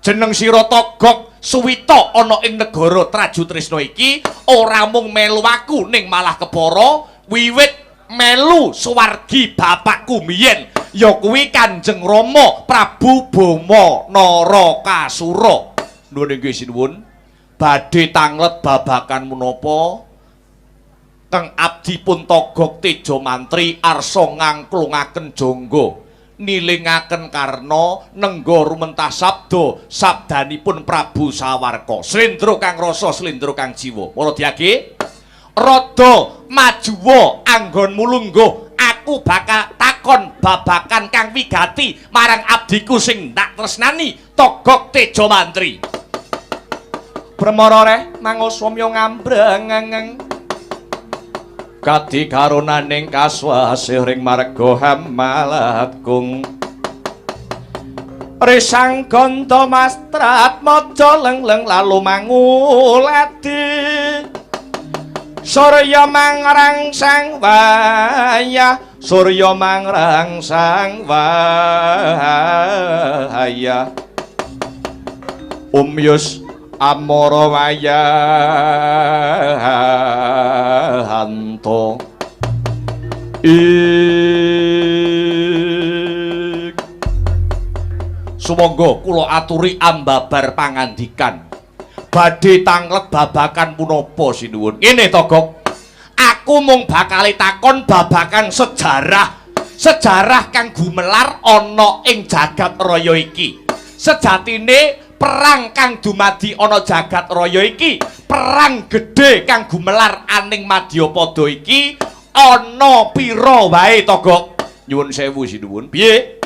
Jeneng sira Togok suwita ana ing negara Traju Trisna iki ora mung melu aku ning malah kepara wiwit melu swargi bapakku mbiyen Ya kuwi Kanjeng Rama Prabu Bama Narakasura. Nuwun inggih sinuwun. Badhe tanglet babakan menapa? Kang abdi pun Togok Teja Mantri arsa ngangklungaken jangga, nilingaken karna nengga rumentah sabda sabdanipun Prabu Sawarka. Slendra kang rasa, slendra kang jiwa. Para diage, rada majuwa anggonmu lungguh, aku bakal takon babakan kang wigati marang abdiku sing tak tresnani Togok Teja Mantri. Bremara reh manguswamya ngambrengeng Kadi karunaning kaswasih ring marga hamalat kung Risang ganda mastrat maja lengleng lalu manguladi Surya mangrangsang wayah, surya mangrangsang wayah. Umyus amara wayahanto ing. Sumangga kula aturi ambabar pangandikan. Badhe tanglet babakan punapa sinuwun? Ngene Togok, aku mung bakale takon babakan sejarah. Sejarah kang gumelar ana ing jagat raya iki. Sejatine perang kang dumadi ana jagat raya iki, perang gedhe kang gumelar aning madyapada iki ana pira wae Togok? Nyuwun sewu sinuwun. Piye?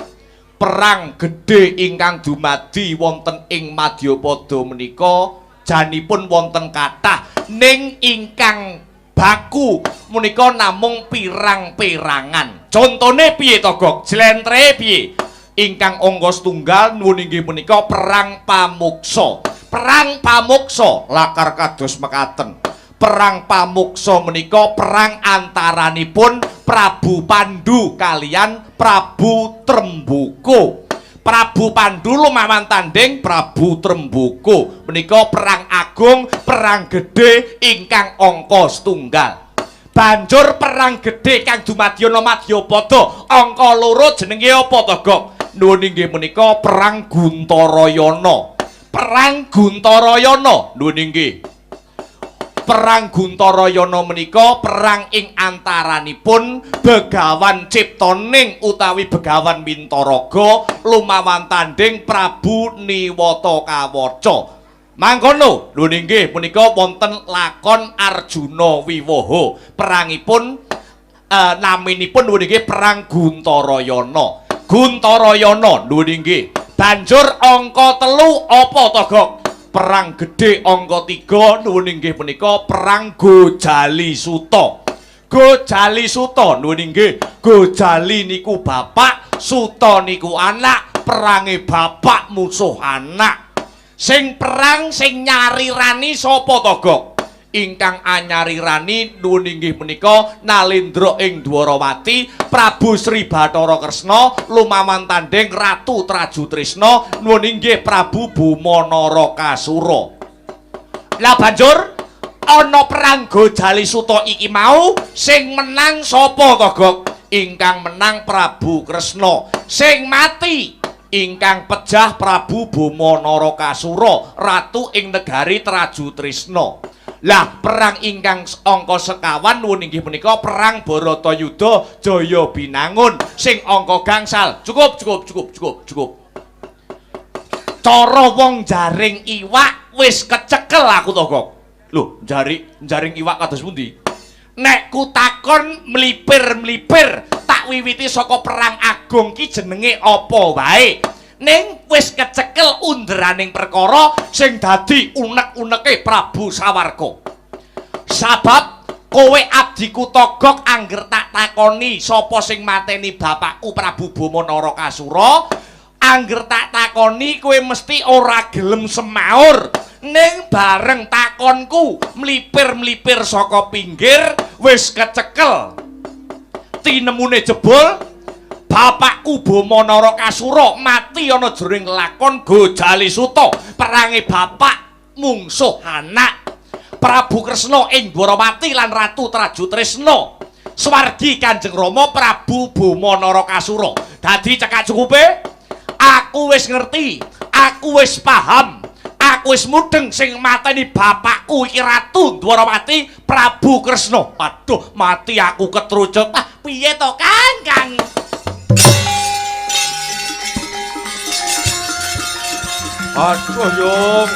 Perang gedhe ingkang dumadi wonten ing madyapada menika janipun wonten kathah, ning ingkang baku menika namung pirang-pirangan. Contone piye Togok? Jlentre piye? Ingkang angka setunggal nuwun inggih menika perang pamuksa. Perang pamuksa lakar kados mekaten. Perang pamuksa menika perang antaranipun Prabu Pandu kalian Prabu Tremboko. Prabu Pandu lumawan tanding Prabu Tremboko. Menika perang agung, perang gedhe ingkang angka setunggal. Banjur perang gedhe kang dumadi ana madyapada angka loro jenenge apa Togok? Nuwun inggih menika perang Guntarayana. Perang Guntarayana nuwun inggih. Perang Guntarayana menika perang ing antaranipun Begawan Ciptaning utawi Begawan Mintaraga lumawan tanding Prabu Niwata Kawaca. Mangkono nuwun inggih menika wonten lakon Arjuna Wiwaha. Perangipun naminipun nuwun inggih perang Guntarayana. Guntarayana nuwun inggih. Banjur angka 3 apa Togok? Perang gedhe angka 3 nuwun inggih menika perang Gojali Suta. Gojali Suta nuwun inggih. Gojali niku bapak, Suta niku anak, perange bapak musuh anak. Sing perang sing nyarirani sapa Togok? Ingkang anyarirani nuwun inggih menika Nalendra ing Dwarawati, Prabu Sri Bathara Kresna lumawan tanding Ratu Trajutrisna nuwun inggih Prabu Bama Narakasura. Lah banjur ana perang Gojali Suta iki mau sing menang sapa Togok? Ingkang menang Prabu Kresna, sing mati ingkang pejah Prabu Bama Narakasura, ratu ing negari Trajutrisna. Lah perang ingkang angka sekawan nuwun inggih menika perang Baratayuda Jaya Binangun sing angka gangsal. Cukup cukup cukup cukup cukup. Cara wong jaring iwak wis kecekel aku Togok. Lho, jaring iwak kados pundi? Nek ku takon mlipir-mlipir tak wiwiti saka perang agung ki jenenge apa wae. Ning wis kecekel underaning perkara sing dadi unek-uneke Prabu Sawarka. Sabab kowe abdiku Togok angger tak takoni sapa sing mateni bapakku Prabu Bama Narakasura, angger tak takoni kowe mesti ora gelem semaur. Ning bareng takonku mlipir-mlipir saka pinggir wis kecekel. Tinemune jebul bapakku Bama Narakasura mati ana jroning lakon Gojali Suta, perange bapak mungsuh anak. Prabu Kresna ing Dwarawati lan Ratu Trajutrisna. Swargi Kanjeng Rama Prabu Bama Narakasura. Dadi cekak cukupe, aku wis ngerti, aku wis paham, aku wis mudeng sing mateni bapakku iki Ratu Dwarawati Prabu Kresna. Aduh, mati aku ketrucut. Ah, piye to, Kang? Kang. Aduh, Yung.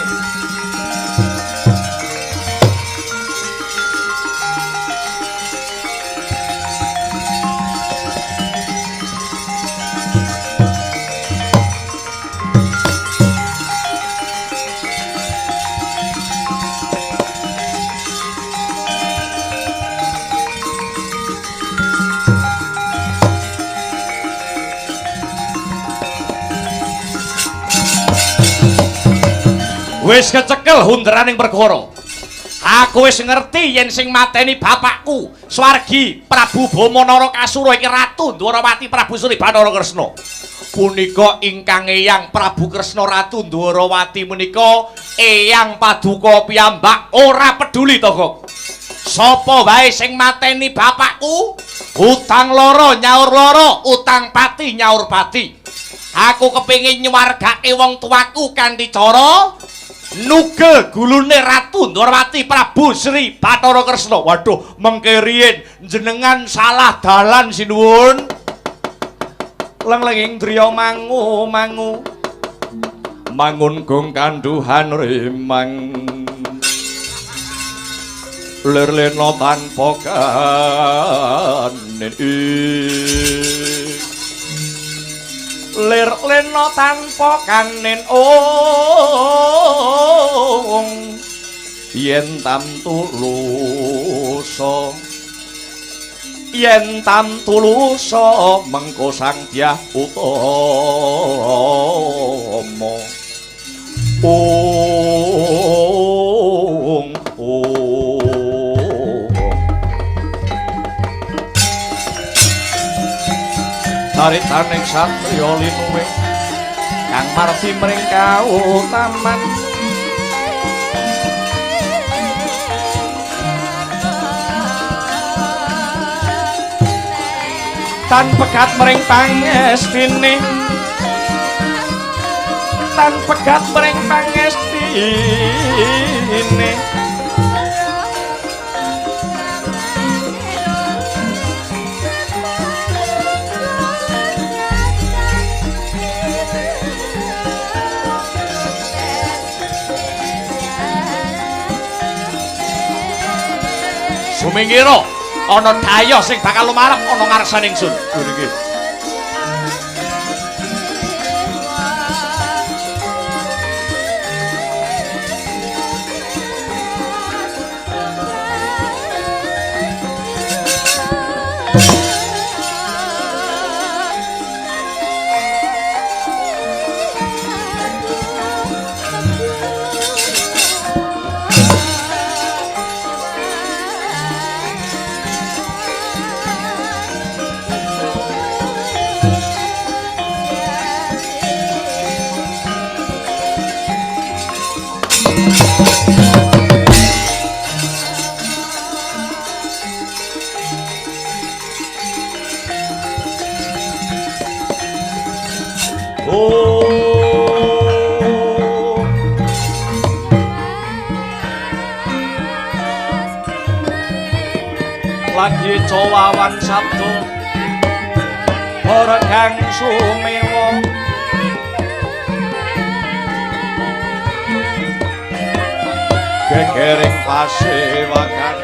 Wis kecekel hunderaning perkara. Aku wis ngerti yen sing mateni bapakku, swargi Prabu Bama Narakasura iki Ratu Dwarawati Prabu Sri Bathara Kresna. Punika ingkang eyang Prabu Kresna Ratu Dwarawati menika eyang paduka piyambak ora peduli to, Gok. Sapa wae sing mateni bapakku, utang loro nyaur loro, utang pati nyaur pati. Aku kepengin nyuwargake wong tuaku kanthi cara nugel gulune Ratu Dwarawati Prabu Sri Bathara Kresna. Waduh, mengke riyin jenengan salah dalan sinuwun. Lenglenging driya mangu mangu mangun gong kanduhan rimang lir lena tanpa kanen lir lena tanpa kanen ong yen tamtulusa yen tamtulusa mengko sang dyah utama ong ong caritaning satriya linuwih kang mardi mring kautaman tan pegat mring pangestine tan pegat mring pangestine. Sumingkira ana dayoh sing bakal lumarep ana ngarsane ingsun. Nggih. Lagi cowawan sabdo ora kang sumewa gegering pasewakan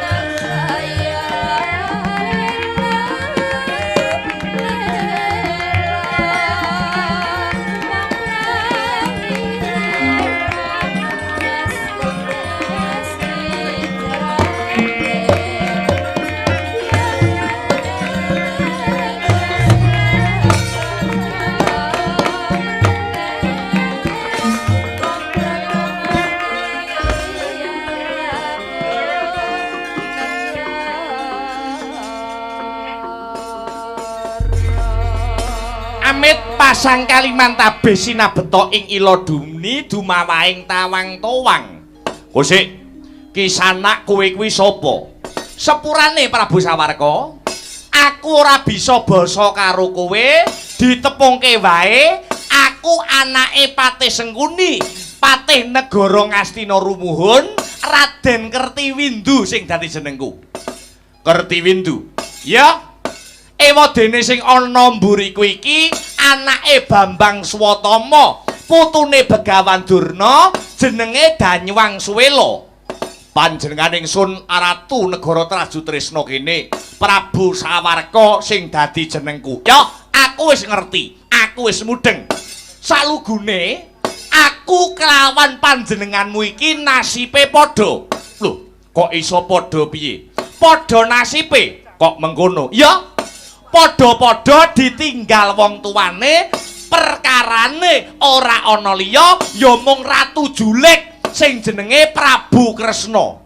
pasang Kalimantabe sinabeta ing ila dumni dumawahing tawang towang. Kosik, kisanak kowe kuwi sapa? Sepurane Prabu Sawarka, Aku ora bisa basa karo kowe, ditepungke wae. Aku anake Patih Sengkuni, Patih Negara Ngastina Rumuhun, Raden Kertiwindu sing dadi jenengku. Kertiwindu. Ya. Ewadene sing ana mburiku iki anake Bambang Swatama, putune Begawan Durna, jenenge Danyuwang Suwela. Panjenengane ingsun Ratu Negara Trajutrisna kene, Prabu Sawarka sing dadi jenengku. Ya, aku wis ngerti, aku wis mudheng. Salugune aku kelawan panjenenganmu iki nasibe padha. Lho, kok iso padha piye? Padha nasibe kok mengkono? Ya, padha-padha ditinggal wong tuane, perkarane ora ana liya ya mung Ratu Julik sing jenenge Prabu Kresna.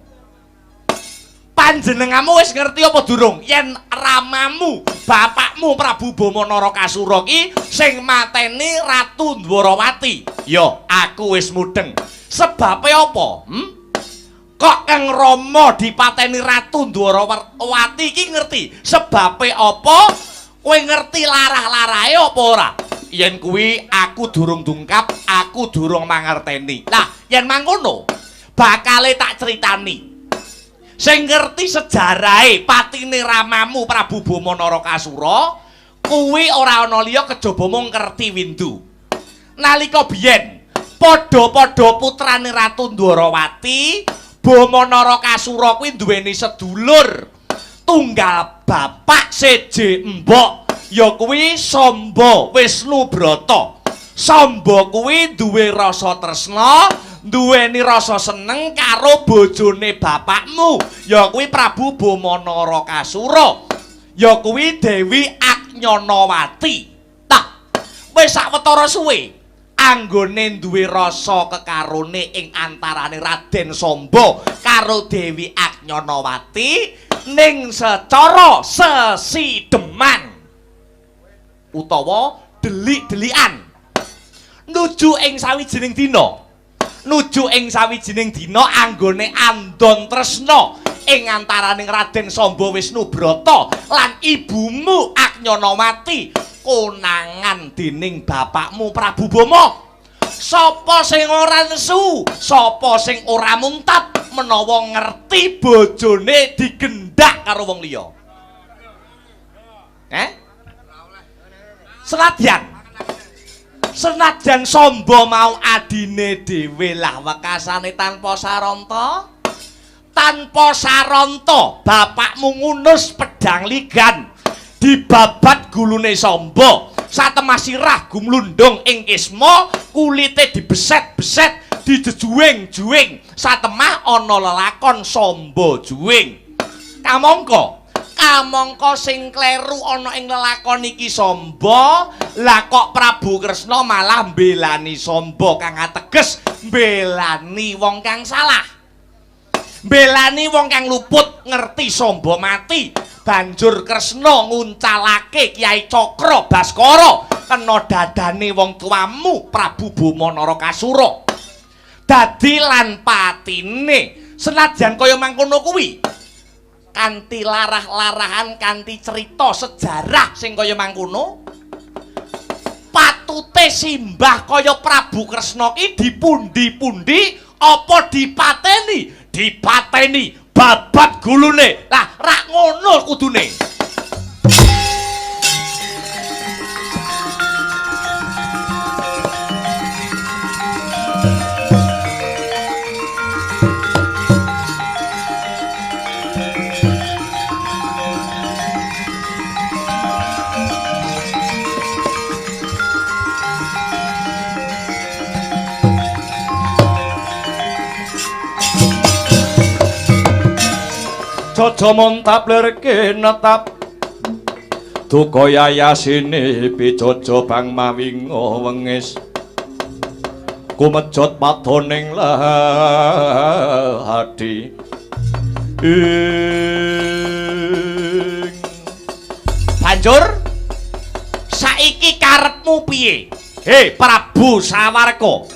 Panjenenganmu wis ngerti apa durung yen ramamu, bapakmu Prabu Bama Narakasura ki sing mateni Ratu Dwarawati? Ya, aku wis mudheng. Sebabe apa? Kok Kang Rama dipateni Ratu Dwarawati iki ngerti? Sebabe apa? Kowe ngerti larah-larahe apa ora? Yen kuwi aku durung dungkap, aku durung mangerteni. Lah, yen mangkono bakale tak critani. Sing ngerti sejarahe patine ramamu Prabu Bama Narakasura kuwi ora ana liya kejaba mung Kertiwindu. Nalika biyen padha-padha putrane Ratu Dwarawati, Bama Narakasura kuwi duweni sedulur tunggal bapak seje mbok, ya kuwi Samba Wisnu Brata. Samba kuwi duwe rasa tresna, duweni rasa seneng karo bojone bapakmu, ya kuwi Prabu Bama Narakasura, ya kuwi Dewi Agnyanawati. Tah, wis sawetara suwe anggone duwe rasa kekarone ing antarane Raden Samba karo Dewi Agnyanawati ning secara sesideman utawa delik-delikan. Nuju ing sawijining dina, nuju ing sawijining dina anggone andon tresna ing antaraning Raden Samba Wisnu Brata lan ibumu Agnyanawati konangan dening bapakmu Prabu Bama. Sapa sing ora nesu, sapa sing ora muntap menawa ngerti bojone digendak karo wong liya? Senadyan Samba mau adine dhewe lah wekasane tanpa saranta. Tanpa saranta bapakmu ngunus pedang ligan dibabat gulune Samba. Satemah sirah gumlundung ing kisma, kulite dibeset-beset, dijejuwing-juwing. Satemah ana lelakon Samba juwing. Kamangka sing kleru ana ing lelakon iki Samba, lah kok Prabu Kresna malah mbelani Samba kang ateges mbelani wong kang salah. Mbelani wong kang luput ngerti Samba mati. Banjur Kresna nguncalake Kyai Cakra Baskara kena dadane wong tuamu Prabu Bama Narakasura. Dadi lan patine senajan kaya mangkono kuwi, kanthi larah-larahan, kanthi cerita sejarah sing kaya mangkono, patute simbah kaya Prabu Kresna ki dipundi-pundi apa dipateni? Dipateni babat gulune. Lah rak ngono kudune. Aja montap lerke netap duka yayasine pijojo bang mawinga wengis kumejot padoning lahadi ing. Banjur saiki karepmu piye? He Prabu Sawarka,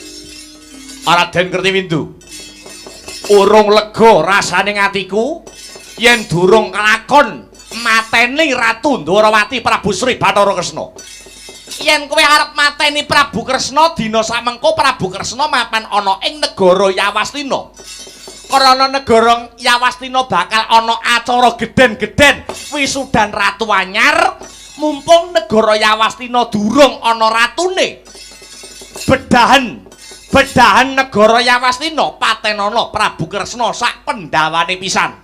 Raden Kertiwindu, urung lega rasane atiku yen durung kelakon Mateni Ratu Ndwarawati Prabu Sri Bathara Kresna. Yen kowe arep mateni Prabu Kresna dina samengko Prabu Kresna mapan ana ing negara Yawastina. Krana negara Yawastina bakal ana acara gedhen-gedhen wisudan ratu anyar, mumpung negara Yawastina durung ana ratune. Bedahan negara Yawastina patenana Prabu Kresna sak pendawane pisan.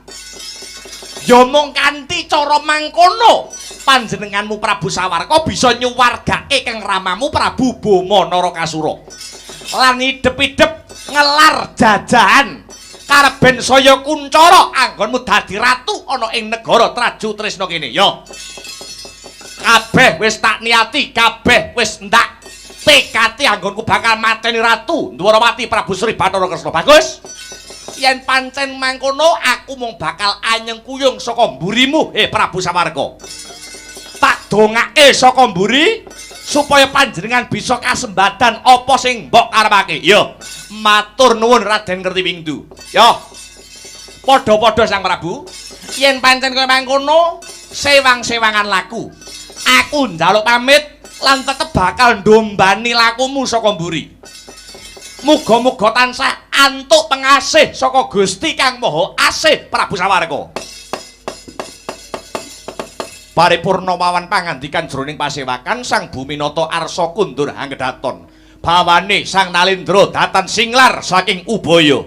Ya mung kanthi cara mangkono panjenenganmu Prabu Sawarka bisa nyuwargake kang ramamu Prabu Boma Narakasura. Lan idep-idep ngelar jajahan kareben saya kuncara anggonmu dadi ratu ana ing negara Traju Tresna kene. Ya. Kabeh wis tak niati, kabeh wis ndak tekati anggonku bakal mateni Ratu Ndwarawati Prabu Sri Bathara Kresna. Bagus. Yen pancen mangkono aku mung bakal anyeng kuyung saka mburimu, Prabu Sawarka. Tak dongake saka mburi supaya panjenengan bisa kasembadan apa sing mbok karepake. Ya, matur nuwun Raden Kertiwingdu. Ya. Padha-padha Sang Prabu, yen pancen kaya mangkono sewang-sewangan laku. Aku njaluk pamit lan tetep bakal ndombani lakumu saka mburi. Muga-muga tansah antuk pengasih saka Gusti Kang Maha Asih Prabu Sawarka. Paripurna wawan pangandikan jroning pasewakan Sang Buminata arsa kundur hanggedaton. Bawane Sang Nalindra datan singlar saking Ubaya.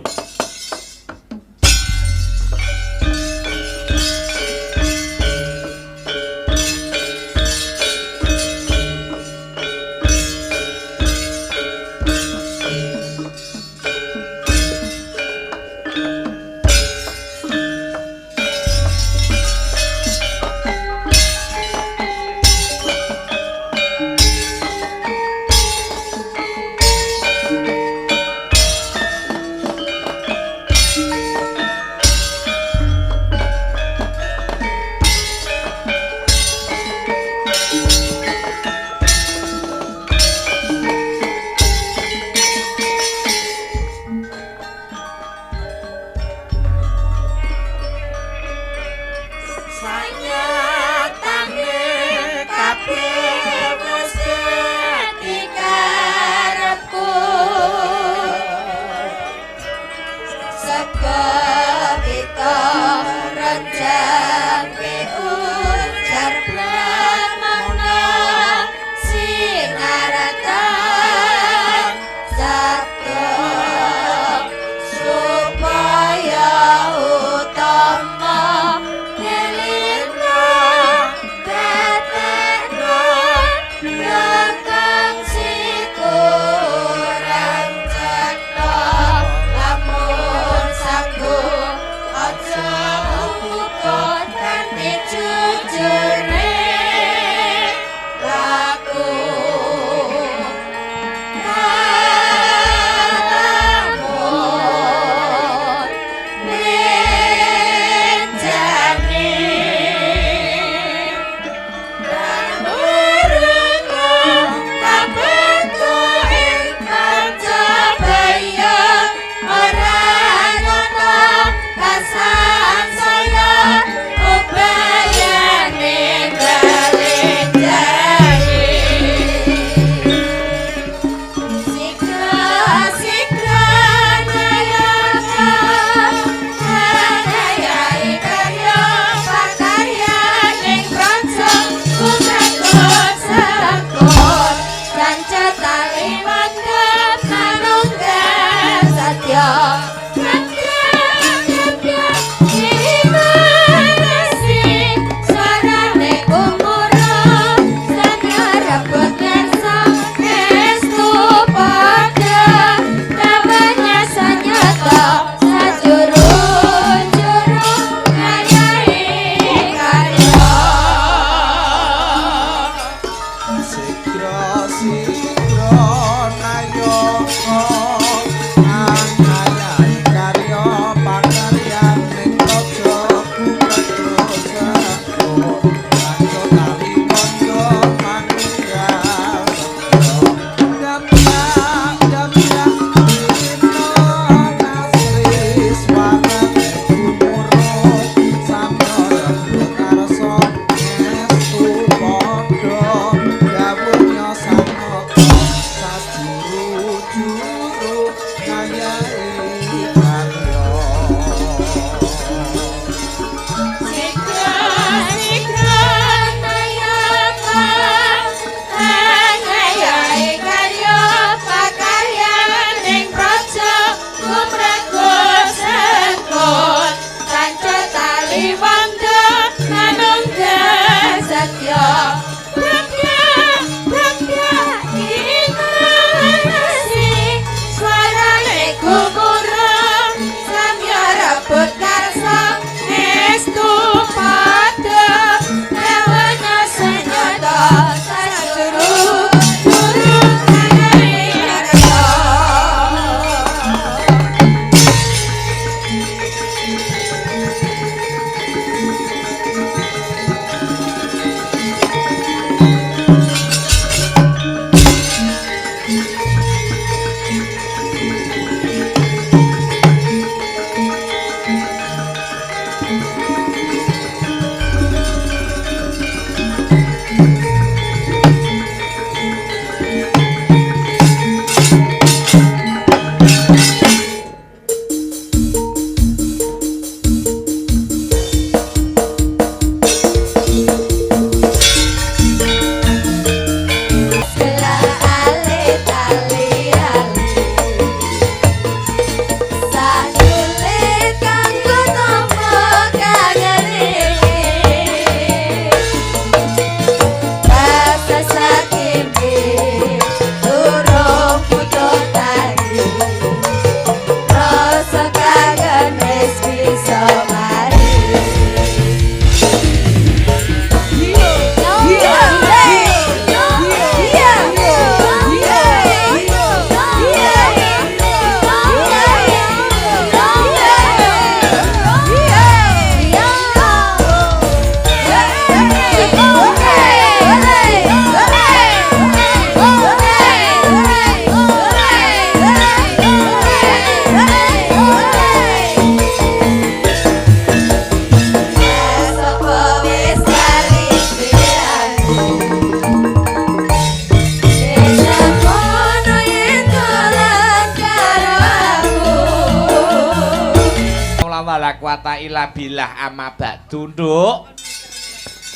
wala quwata illa billah amma ba'du, Nduk.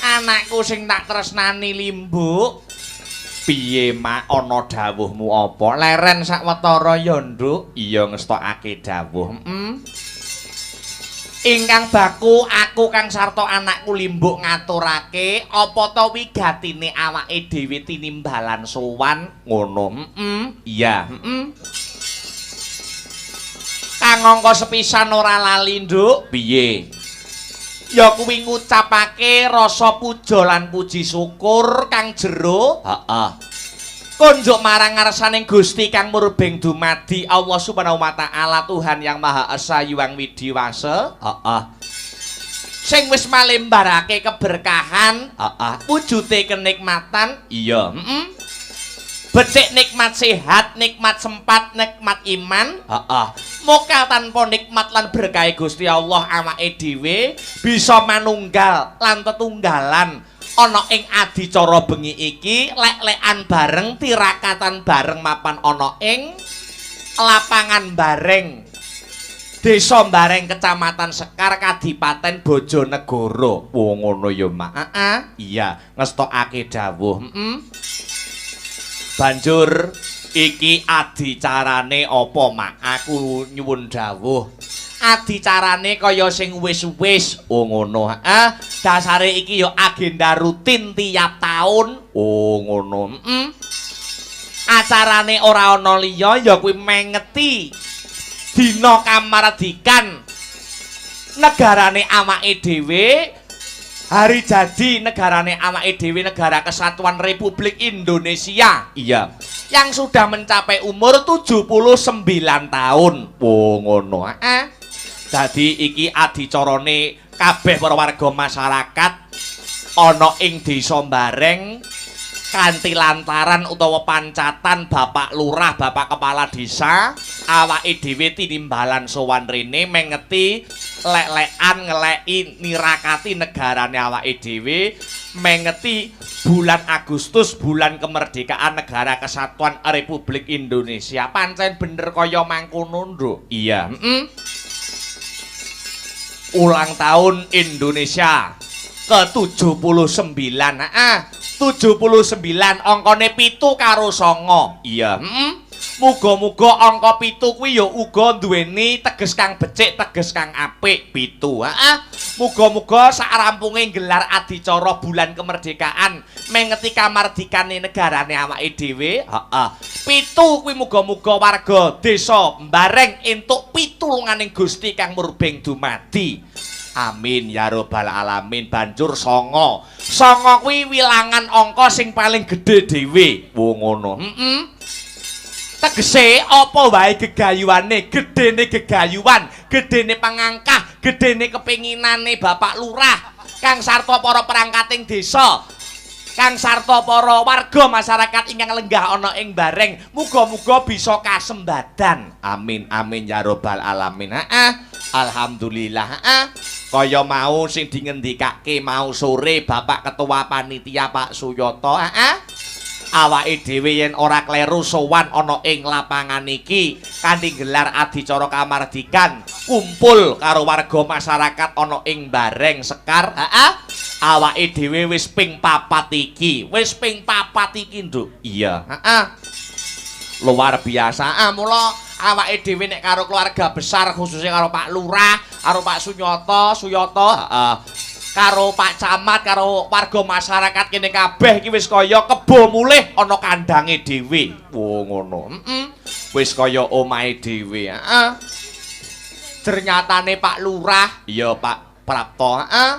Anakku sing tak tresnani Limbuk. Piye, Mak, ana dawuhmu apa? Leren sawetara ya, Nduk. Iya, ngestokake dawuh. Ingkang baku aku kang sarta anakku Limbuk ngaturake apa ta wigatine awake dhewe tinimbalan sowan ngono. Iya. Kang angka sepisan ora lali, Nduk. Piye? Ya kuwi ngucapake rasa puja lan puji syukur kang jero. Heeh. Kunjuk marang ngarsaning Gusti kang murbeng dumadi Allah Subhanahu wa taala Tuhan Yang Maha Esa Hyang Widhi Wasa. Heeh. Sing wis malembarake keberkahan, heeh, wujute kenikmatan, iya, heeh. Becik nikmat sehat, nikmat sempat, nikmat iman, heeh. Moga tanpa nikmat lan berkahe Gusti Allah awake dhewe bisa manunggal lan tetunggalan ana ing adicara bengi iki, lek-lekan bareng, tirakatan bareng mapan ana ing lapangan Bareng, Desa Bareng, Kecamatan Sekar, Kadipaten Bojonegoro. Wong ngono ya, Mak. Heeh. Iya, ngestokake dawuh. Heeh. Banjur iki adicarane apa, Mak? Aku nyuwun dawuh. Adicarane kaya sing wis-wis. Oh ngono. Heeh. Dasare iki ya agenda rutin tiap taun. Oh ngono. Heeh. Acarane ora ana liya ya kuwi mengeti dina kamardikan negarane awake dhewe, hari jadi negarane awake dhewe, Negara Kesatuan Republik Indonesia. Iya. Yang sudah mencapai umur 79 tahun. Oh ngono. Heeh. Dadi iki adicarane kabeh para warga masyarakat ana ing Desa Bareng kanthi lantaran utawa pancatan Bapak Lurah, Bapak Kepala Desa, awake dhewe tinimbalan sowan rene mengeti lek-lekan ngeleki nirakati negarane awake dhewe, mengeti bulan Agustus, bulan kemerdekaan Negara Kesatuan Republik Indonesia. Pancen bener kaya mangkono, Nduk. Iya, heeh. Ulang tahun Indonesia ke-79. Heeh. 79 angkane 7 karo 9. Iya, heeh. Muga-muga angka 7 kuwi ya uga duweni teges kang becik, teges kang apik 7. Heeh. Muga-muga sak rampunge gelar adicara bulan kemerdekaan mengeti kamardikane negarane awake dhewe. Heeh. 7 kuwi muga-muga warga desa Bareng entuk pitulunganing Gusti kang murbeng dumadi. Amin ya robbal alamin. Banjur 9. 9 kuwi wilangan angka sing paling gedhe dhewe. Wo ngono. Heeh. Tegese apa wae gegayuhane, gedene gegayuhan, gedene pangangkah, gedene kepinginane Bapak Lurah, kang sarta para perangkating desa, kang sarta para warga masyarakat ingkang lenggah ana ing Bareng, muga-muga bisa kasembadan. Amin amin ya robbal alamin. Heeh. Alhamdulillah. Heeh. Kaya mau sing dingendikake mau sore Bapak Ketua Panitia Pak Suyoto, heeh. Awake dhewe yen ora kleru sowan ana ing lapangan iki kanthi gelar adicara kamardikan, kumpul karo warga masyarakat ana ing Bareng Sekar, heeh. Awake dhewe wis ping 4 iki, wis ping 4 iki, Nduk. Iya, heeh. Luar biasa. Ah, mula awake dhewe nek karo keluarga besar khususnya karo Pak Lurah, karo Pak Sunyoto, Suyoto, heeh. Karo Pak Camat, karo warga masyarakat kene kabeh iki wis kaya kebo mulih ana kandange dhewe. Oh ngono. Heeh. Wis kaya omahe dhewe, heeh. Ternyatane Pak Lurah, iya Pak Prapto, heeh.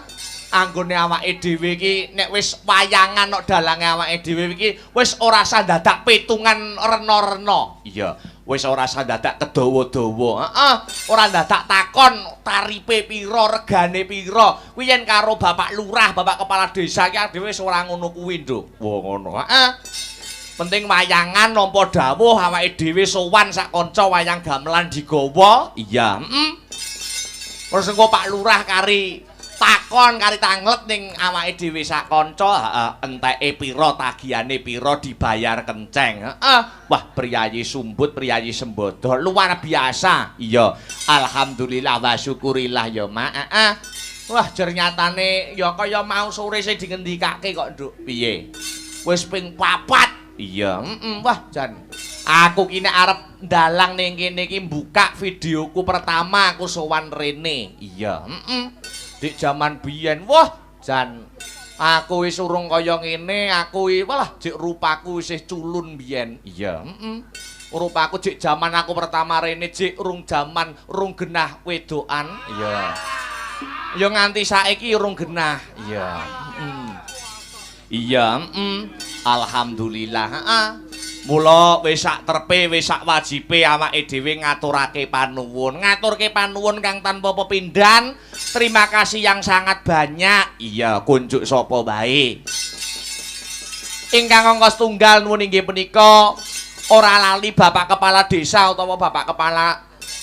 Anggone awake dhewe iki nek wis wayangan kok dalange awake dhewe iki wis ora usah dadak pitungan rena-rena. Iya, wis ora usah dadak kedawa-dawa. Heeh, ora dadak takon taripe pira, regane pira. Kuwi yen karo Bapak Lurah, Bapak Kepala Desa iki dhewe wis ora ngono kuwi, Nduk. Wah, ngono. Heeh. Penting wayangan nampa dawuh awake dhewe sowan sak kanca wayang gamelan digawa. Iya, heeh. Terus engko Pak Lurah kari Takon kari tanglet ning awake dhewe sak kanca, heeh, enteke pira, tagihane pira, dibayar kenceng. Heeh. Wah, priyayi Sumbut, priyayi Sembodo luar biasa. Iya, alhamdulillah wa syukurillah ya, Mak. Heeh. Wah, jer nyatane ya kaya mau sore sing dingendikake kok, Nduk. Piye? Wis ping 4. Iya, heeh. Wah, jan. Aku ki nek arep ndalang ning kene iki mbuka videoku pertama aku sowan rene. Iya, heeh. Dik jaman biyen, wah, jan aku wis urung kaya ngene, aku iki walah jek rupaku isih culun biyen. Iya, heeh. Rupaku jek jaman aku pertama rene jek urung jaman rung genah wedokan. Iya. Ya nganti saiki urung genah. Iya. Heeh. Iya, heeh. Alhamdulillah, heeh. Mula wis sak trepe, wis sak wajibe awake dhewe ngaturake panuwun. Ngaturke panuwun kang tanpa pepindhan. Terima kasih yang sangat banyak. Iya, kunjuk sapa wae. Ingkang angka setunggal nuwun inggih punika ora lali Bapak Kepala Desa utawa Bapak Kepala